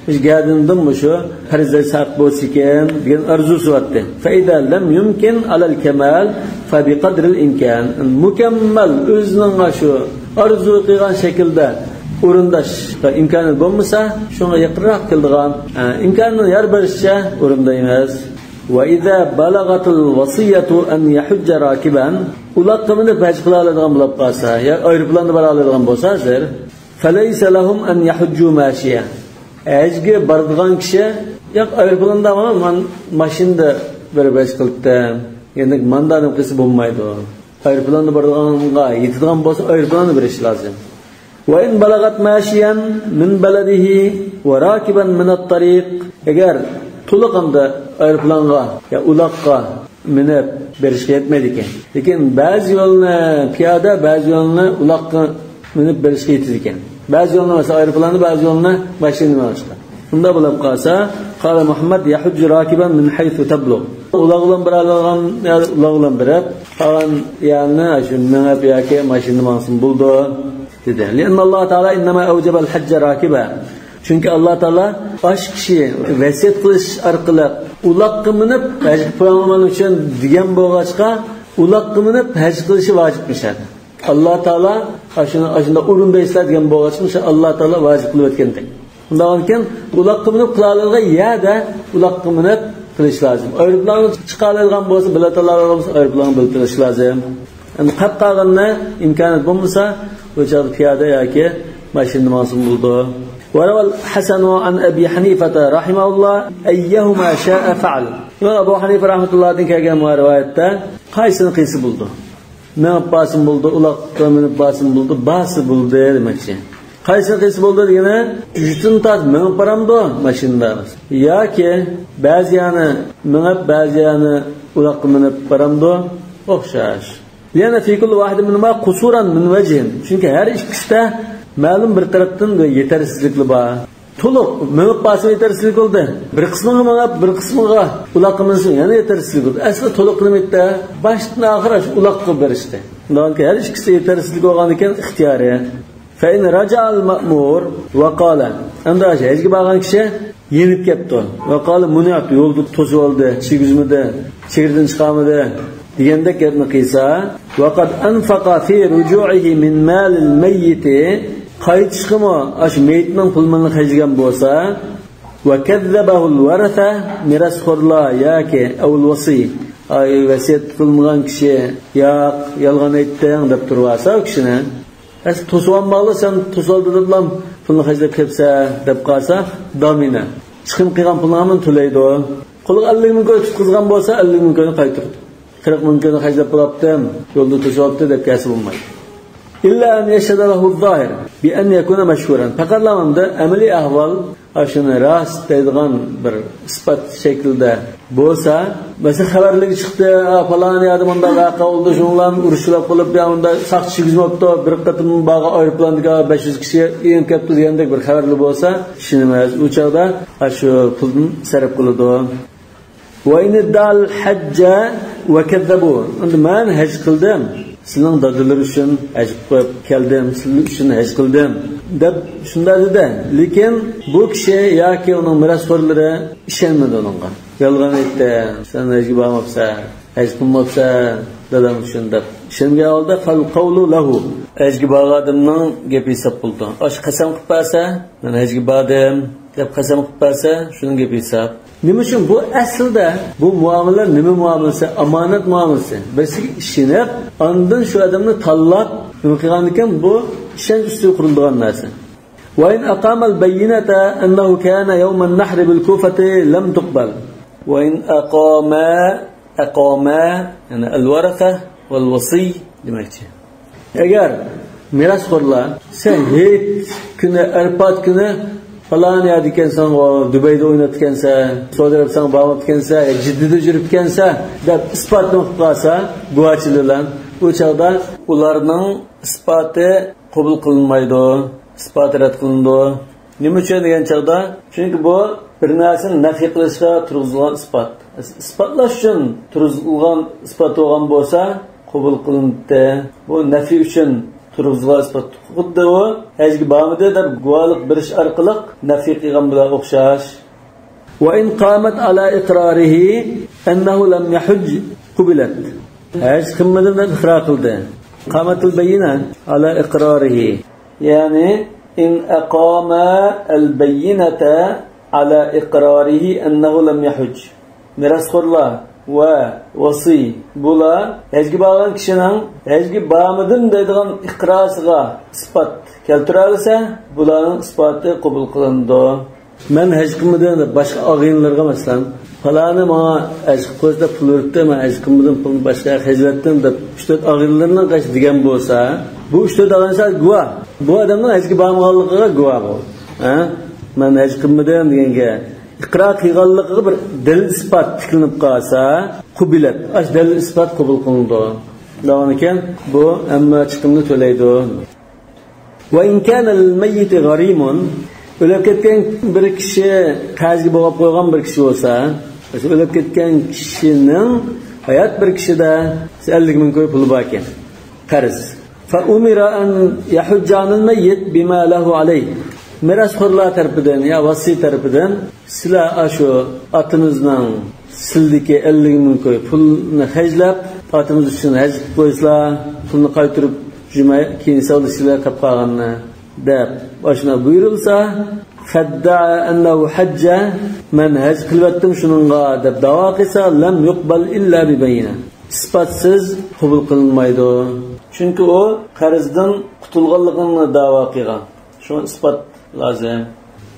مۇشۇ گەدىنىدىن مۇشۇ پەرز ھەج ساقىت بولسا ئىكەن دېگەن ئارزۇسى بارتى. فإذا لم يمكن على الكمال فبقدر الإمكان. مۇكەممەل ئۆزىنىڭ شۇ ئارزۇ قىلغان شەكىلدە ئورۇنداشقا ئىمكانى بولمىسا، شۇڭا يېقىنراق كېلىدىغان، ئە، ئىمكاننىڭ يار بېرىشىچە ئورۇندا ئەمەس. وإذا بلغت الوصية أن يحج راكبا، ئۇلاققا مىنىپ ھەج قىلالايدىغان بولۇپ قالسا، يا ئايروپىلاندا بارالايدىغان بولسا ھازىر، فليس لهم أن يحجوا ماشيا. ھەجگە بارىدىغان كىشى ياق ئايروپىلاندا، مانا ماشىنىدا بېرىپ ھەج قىلىپتۇ. يەنى ماندا نېمە قىلسا بولمايدۇ. ئايروپىلاندا بارىدىغانغا يېتىدىغان بولسا، ئايروپىلاندا بېرىش لازىم. وإن بلغت ماشيا من بلده وراكبا من الطريق. ئەگەر تولۇق ئەمدى ئايروپىلانغا يا ئۇلاققا مىنىپ بېرىشكە يەتمەيدىكەن. لېكىن بەزى يولنى پىيادە، بەزى يولنى ئۇلاققا مىنىپ بېرىشكە يېتىدىكەن. بەزى يولنى مەسىلەن ئايروپىلاندا، بەزى يولنى ماشىنا مېڭىشقا. ئۇنداق بولۇپ قالسا، قال محمد يحج راكبا من حيث تبلغ. ئۇلاق بىلەن بېرەلىگەن يەر ئۇلاق بىلەن بېرىپ، قالغان يەرنى شۇ مېڭىپ ياكى ماشىنىدا ماڭسىمۇ بولىدۇ، دېدى. لأن الله تعالى إنما أوجب الحج راكبا. چۈنكى ئاللا تائالا ئاشۇ كىشى ۋەسىيەت قىلىش ئارقىلىق ئۇلاققا مىنىپ ھەج قىلىپ قويۇڭلار مەن ئۈچۈن دېگەن بولغاچقا، ئۇلاققا مىنىپ ھەج قىلىشى ۋاجىپمىش. ئاللا تائالا ئاشۇنى، ئاشۇنداق ئورۇندايسىلەر دېگەن بولغاچقا، شۇ ئاللا تائالا ۋاجىپ قىلىۋەتكەندەك. شۇنداق ئىكەن، ئۇلاققا مىنىپ قىلالايدىغان يەردە ئۇلاققا مىنىپ قىلىش لازىم. ئايروپىلانغا چىقالايدىغان بولسا، بېلەت ئالالايدىغان بولسا، ئايروپىلانغا بېلەت ئېلىش لازىم. ئەمدى قاپ قالغىنىنى ئىمكانىيەت بولمىسا، ئۇ چاغدا پىيادە ياكى ماشىنىدا ماڭسىمۇ بولىدۇ. وروى الحسن عن أبي حنيفة رحمه الله أيهما شاء فعل. ئىمام ئەبۇ ھەنىفە رەھمەتۇللاھىدىن كەلگەن بۇ رىۋايەتتە قايسىنى قىلسا بولىدۇ؟ مېڭىپ بارسىمۇ بولىدۇ، ئۇلاققا مىنىپ بارسىمۇ بولىدۇ، بارسا بولىدۇ دېمەكچى. قايسىنى قىلسا بولىدۇ دېگىنى، جۈتىنى تارتىپ مېڭىپ بارامدۇ ماشىنىدا؟ ياكى بەزى يەرنى مېڭىپ، بەزى يەرنى ئۇلاققا مىنىپ بارامدۇ؟ ئوخشاش. لأن في كل واحد منهما قصورا من وجه. چۈنكى ھەر ئىككىسىدە مەلۇم بىر تەرەپتىن بىر يېتەرسىزلىكلەر بار. تولۇق مېڭىپ بارسا يېتەرسىزلىك بولدى. بىر قىسمىغا مېڭىپ، بىر قىسمىغا ئۇلاققا مىنسە يەنە يېتەرسىزلىك بولدى. ئەسلى تولۇق نېمە ئىدى؟ باشتىن ئاخىر شۇ ئۇلاققا بېرىشتى. شۇنداق ھەر ئىككىسى يېتەرسىزلىك بولغاندىكىن ئىختىيارى. فإن رجع المأمور وقال. ئەمدى ھەجگە بارغان كىشى يېنىپ كەپتۇ. وقال منعت، يولدا توسۇۋالدى، چىگىزمىدى، چېگرىدىن چىقارمىدى دېگەندەك گەپنى قىلسا، وقد أنفق في رجوعه من مال الميت، قايتىشقىمۇ ئاشۇ مېيىتنىڭ پۇل مېلىنى خەجلىگەن بولسا، وكذبه الورثة، مىراسخورلار ياكى، أو الوصي، ئاي، ۋەسىيەت قىلمىغان كىشى، ياق، يالغان ئېيتتىڭ دەپ تۇرۇۋالسا ئۇ كىشىنى، ئەسلى توسۇۋالماڭلار، سەن توسۇۋالدى دەپلا پۇلنى خەجلەپ كەپسەن دەپ قالسا، دامىنە. چىقىم قىلغان پۇلنى ھەممىنى تۆلەيدۇ. قولىغا ئەللىك مىڭ كوي تۇتقۇزغان بولسا، ئەللىك مىڭ كوينى قايتۇرىدۇ. قىرىق مىڭ كوينى خەجلەپ بولاپتىم، يولدا توسۇۋاپتۇ دەپ كەلسە بولمايدۇ. إلا أن يشهد له الظاهر بأن يكون مشهورا. پەقەتلا ئەمدى ئەمەلىي ئەھۋال ئاشۇنى راست دەيدىغان بىر ئىسپات شەكلىدە بولسا، مەسىلەن، خەۋەرلىرى چىقتى، «ئا، پالان يەردە مۇنداق ۋەقە بولدى، شۇنىڭ بىلەن ئۇرۇشلار بولۇپ، يا مۇنداق ساقچى چىگىزمەپتۇ، بىر قېتىم بارغان ئايروپىلاندا بەش يۈز كىشى يېنىپ كەپتۇ» دېگەندەك بىر خەۋەرلەر بولسا، ئىشىنىمىز. ئۇ چاغدا ئاشۇ پۇلدىن سەرپ قىلىدۇ. وإن ادعى الحج وكذبوه. ئەمدى مەن ھەج قىلدىم، سىلىنىڭ دادىلىرى ئۈچۈن ھەج قىلىپ كەلدىم، سىلەر ئۈچۈن ھەج قىلدىم دەپ شۇنداق دېدى. لېكىن بۇ كىشى ياكى ئۇنىڭ مىراسخورلىرى ئىشەنمىدى ئۇنىڭغا. يالغان ئېيتتى، سەن ھەجگە بارماپسەن، ھەج قىلماپسەن، دادام ئۈچۈن دەپ. ئىشەنگەن ھالدا فالقول له. ھەجگە بارغان ئادەمنىڭ گېپى ھېساب بولىدۇ. ئاشۇ قەسەم قىلىپ بەرسە، مەن ھەجگە باردىم دەپ قەسەم قىلىپ بەرسە، شۇنىڭ گېپى ھېساب. نېمە ئۈچۈن؟ بۇ ئەسلىدە بۇ مۇئامىلە نېمە مۇئامىلىسى؟ ئامانەت مۇئامىلىسى. بىرسىگە ئىشىنىپ، ئاندىن شۇ ئادەمنى تاللاپ نېمە قىلغاندىكىن، بۇ ئىشەنچ ئۈستىگە قۇرۇلىدىغان نەرسە. وإن أقام البينة أنه كان يوم النحر بالكوفة لم تقبل. وإن أقام، أقام، يەنى الورثة والوصي دېمەكچى. ئەگەر مىراسخورلار، سەن ھېيت كۈنى، ئەرپات كۈنى پالان يەردە ئىكەنسەن، دۇبەيدە ئويناپتىكەنسەن، سەئۇدى ئەرەبىستانغا بارماپتىكەنسەن، جىددىدە يۈرۈپتىكەنسەن دەپ ئىسپاتنى قىلىپ قالسا، گۇۋاھچىلار بىلەن، ئۇ چاغدا ئۇلارنىڭ ئىسپاتى قوبۇل قىلىنمايدۇ، ئىسپاتى رەت قىلىنىدۇ. نېمە ئۈچۈن دېگەن چاغدا، چۈنكى بۇ بىر نەرسىنى نەفى قىلىشقا تۇرغۇزۇلغان ئىسپات. ئىسپاتلاش ئۈچۈن تۇرغۇزۇلغان ئىسپات بولغان بولسا، قوبۇل قىلىناتتى. بۇ نەفى ئۈچۈن تۇرغۇزۇلغان ئىسپات. خۇددى ئۇ ھەجگە بارمىدى دەپ گۇۋاھلىق بېرىش ئارقىلىق نەفى قىلغان بىلەن ئوخشاش. وإن قامت على إقراره أنه لم يحج قبلت. ھەج قىلمىدىم دەپ ئىقرار قىلدى. قامت البينة على إقراره. يەنى، إن أقام البينة على إقراره أنه لم يحج. مىراسخورلار ۋە ۋاسىي، بۇلار ھەجگە بارغان كىشىنىڭ ھەجگە بارمىدىم دەيدىغان ئىقرارىغا ئىسپات كەلتۈرەلىسە، بۇلارنىڭ ئىسپاتى قوبۇل قىلىنىدۇ. مەن ھەج قىلمىدىم دەپ باشقا ئاغىنىلىرىغا، مەسىلەن، پالانى ماڭا ھەج قىلىپ قويسا دەپ پۇل بېرىپتۇ، مەن ھەج قىلمىدىم، پۇلنى باشقا يەرگە خەجلەتتىم دەپ ئۈچ تۆت ئاغىنىلىرىنىڭ قېشىدا دېگەن بولسا، بۇ ئۈچ تۆت ئاغىنىسى گۇۋاھ. بۇ ئادەمنىڭ ھەجگە بارمىغانلىقىغا گۇۋاھ بۇ. ھە؟ مەن ھەج قىلمىدىم دېگەنگە ئىقرار قىلغانلىقىغا بىر دەلىل ئىسپات تىكلىنىپ قالسا، قۇبىلەت. ئاشۇ دەلىل ئىسپات قوبۇل قىلىنىدۇ. دەۋامىكەن، بۇ ھەممە چىقىمنى تۆلەيدۇ. وإن كان للميت غريم، ئۆلۈپ كەتكەن بىر كىشى، قەرزگە بوغاپ قويغان بىر كىشى بولسا، ئۆلۈپ كەتكەن كىشىنىڭ ھايات بىر كىشىدە ئەللىك مىڭ كوي پۇلى باركەن، قەرز. فأمر أن يحج عن الميت بما له عليه. مىراسخورلار تەرىپىدىن يا ۋاسىي تەرىپىدىن، سىلەر ئاشۇ ئاتىمىزنىڭ سىلىدىكى ئەللىك مىڭ كوي پۇلنى خەجلەپ، ئاتىمىز ئۈچۈن ھەج قىلىپ قويسىلا، پۇلنى قايتۇرۇپ جۈمە كېيىن سەۋدىسىلەر قاپ قالغاننى، دەپ ئاشۇنداق بۇيرۇلسا، فادعى أنه حج، مەن ھەج قىلىۋەتتىم شۇنىڭغا، دەپ داۋا قىلسا، لم يقبل إلا ببينة. ئىسپاتسىز قوبۇل قىلىنمايدۇ. چۈنكى ئۇ قەرزدىن قۇتۇلغانلىقىنى داۋا قىلغان. شۇڭا ئىسپات لازىم.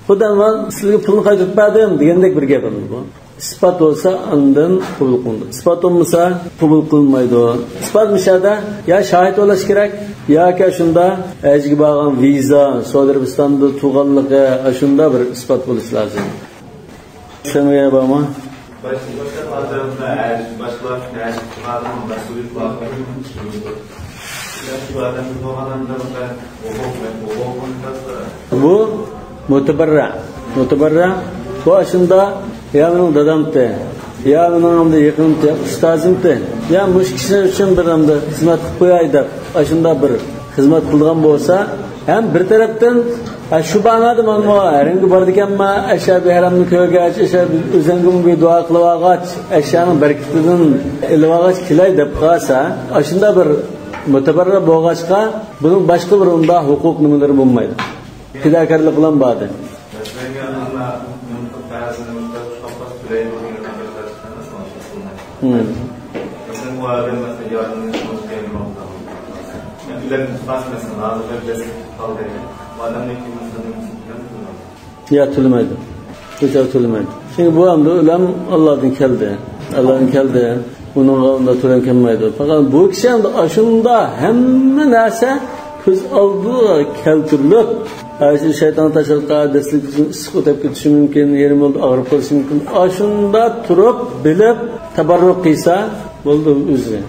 خۇددى مەن سىلەرگە پۇلنى قايتۇرۇپ بەردىم دېگەندەك بىر گەپ ئەمدى بۇ. ئىسپات بولسا ئاندىن قوبۇل قىلىنىدۇ. ئىسپات بولمىسا قوبۇل قىلىنمايدۇ. ئىسپات مۇشۇ يەردە يا شاھىت بولۇش كېرەك، ياكى شۇندا ھەجگە بارغان ۋىزا، سەئۇدى ئەرەبىستاندا تۇرغانلىقى، شۇندا بىر ئىسپات بولۇش لازىم. چۈشەنمىگەن بارمۇ؟ باشقىلار ھەج، باشقىلار ھەج قىلغان مەسئۇلىيەت بار. بۇ مۇتەبەررە. مۇتەبەررە. بۇ ئاشۇندا يا مېنىڭ دادامتى، يا مېنىڭ ئەمدى يېقىنىمتى، ئۇستازىمتى، يا مۇشۇ كىشى ئۈچۈن بىر ئەمدى خىزمەت قىلىپ قوياي دەپ، ئاشۇندا بىر خىزمەت قىلىدىغان بولسا، ھەم بىر تەرەپتىن، ھە، شۇ بانادا مەنمۇ ھەرەمگە بارىدىكەنمەن، ئەشە بىر ھەرەمنى كۆرگەچ، ئەشە بىر ئۆزەمگىمۇ بىر دۇئا قىلىۋالغاچ، ئەشەنىڭ بەرىكىتىدىن ئېلىۋالغاچ كېلەي دەپ قالسا، ئاشۇنداق بىر مۇتەبەررە بولغاچقا، بۇنىڭ باشقا بىر ئۇنداق ھوقۇق نېمىلىرى بولمايدۇ. پىداكارلىق بىلەن باردى. مەسىلەن، ئەمما مۇنپىق بەزىنى مۇشتەرى تۇتۇپ قالسا، تۆلەيدۇ دېگەن بىر دەرس ئەمەس، مانا شۇ ئۇسۇلنى. مم. مەسىلەن، ئۇ ئادەم، مەسىلەن، ياردىمىنى سۇنۇپ كەلگەن ۋاقىتتا، مەسىلەن، ئۆلەپ قالسا، مەسىلەن، ھازىر بىر دەسلىك قالدى. ئۇ ئادەمنىڭ كىم مۇسۇلمان، مۇسۇلمان تۇرمايدۇ. يا، تۆلىمەيدۇ. بىچارە تۆلىمەيدۇ. چۈنكى بۇ ئەمدى ئۆلەم ئاللادىن كەلدى. ئاللادىن كەلدى. ئۇنىڭغا ئۇنداق تۆلەم كەلمەيدۇ. پەقەت بۇ كىشى ئەمدى ئاشۇندا ھەممە نەرسە كۆز ئالدىغا كەلتۈرۈلۈپ، ئاشۇ شەيتان تاشلىققا دەسلىك ئىسسىق ئۆتۈپ كېتىشى مۇمكىن، يېرىم يولدا ئاغرىپ قېلىشى مۇمكىن. ئاشۇندا تۇرۇپ، بىلىپ، تەبەررۇك قىلسا، بولدى ئۆزى.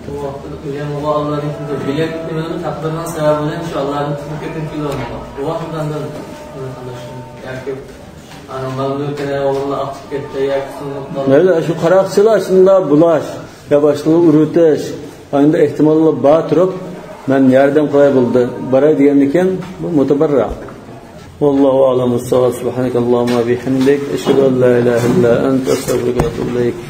بۇ ۋاقىتتا ئۆلەم بولغان ئاللادىن كېلىدۇ. بىلەك نېمىنىڭ تەقدىرىنىڭ سەۋەبى بىلەن شۇ ئاللادىن كېلىپ كەتكەن كېلىدۇ. بۇ ۋاقىتتا ئاندىن ياكى ئانا مال مۈلكىنى ئوغرىلاپ ئاقىرىپ كەتتى ياكى سۇنۇپ قالدى. مەيلى، شۇ قاراقچىلار شۇنداق بۇلاش يا باشقىلارنى ئۇرۇتۇش، ئاندىن ئېھتىماللار بار تۇرۇپ، مەن ياردەم قىلاي بولدى، باراي دېگەندىكىن، بۇ مۇتەبەررە. والله أعلم بالصواب. سبحانك اللهم وبحمدك، أشهد أن لا إله إلا أنت، أستغفرك وأتوب إليك.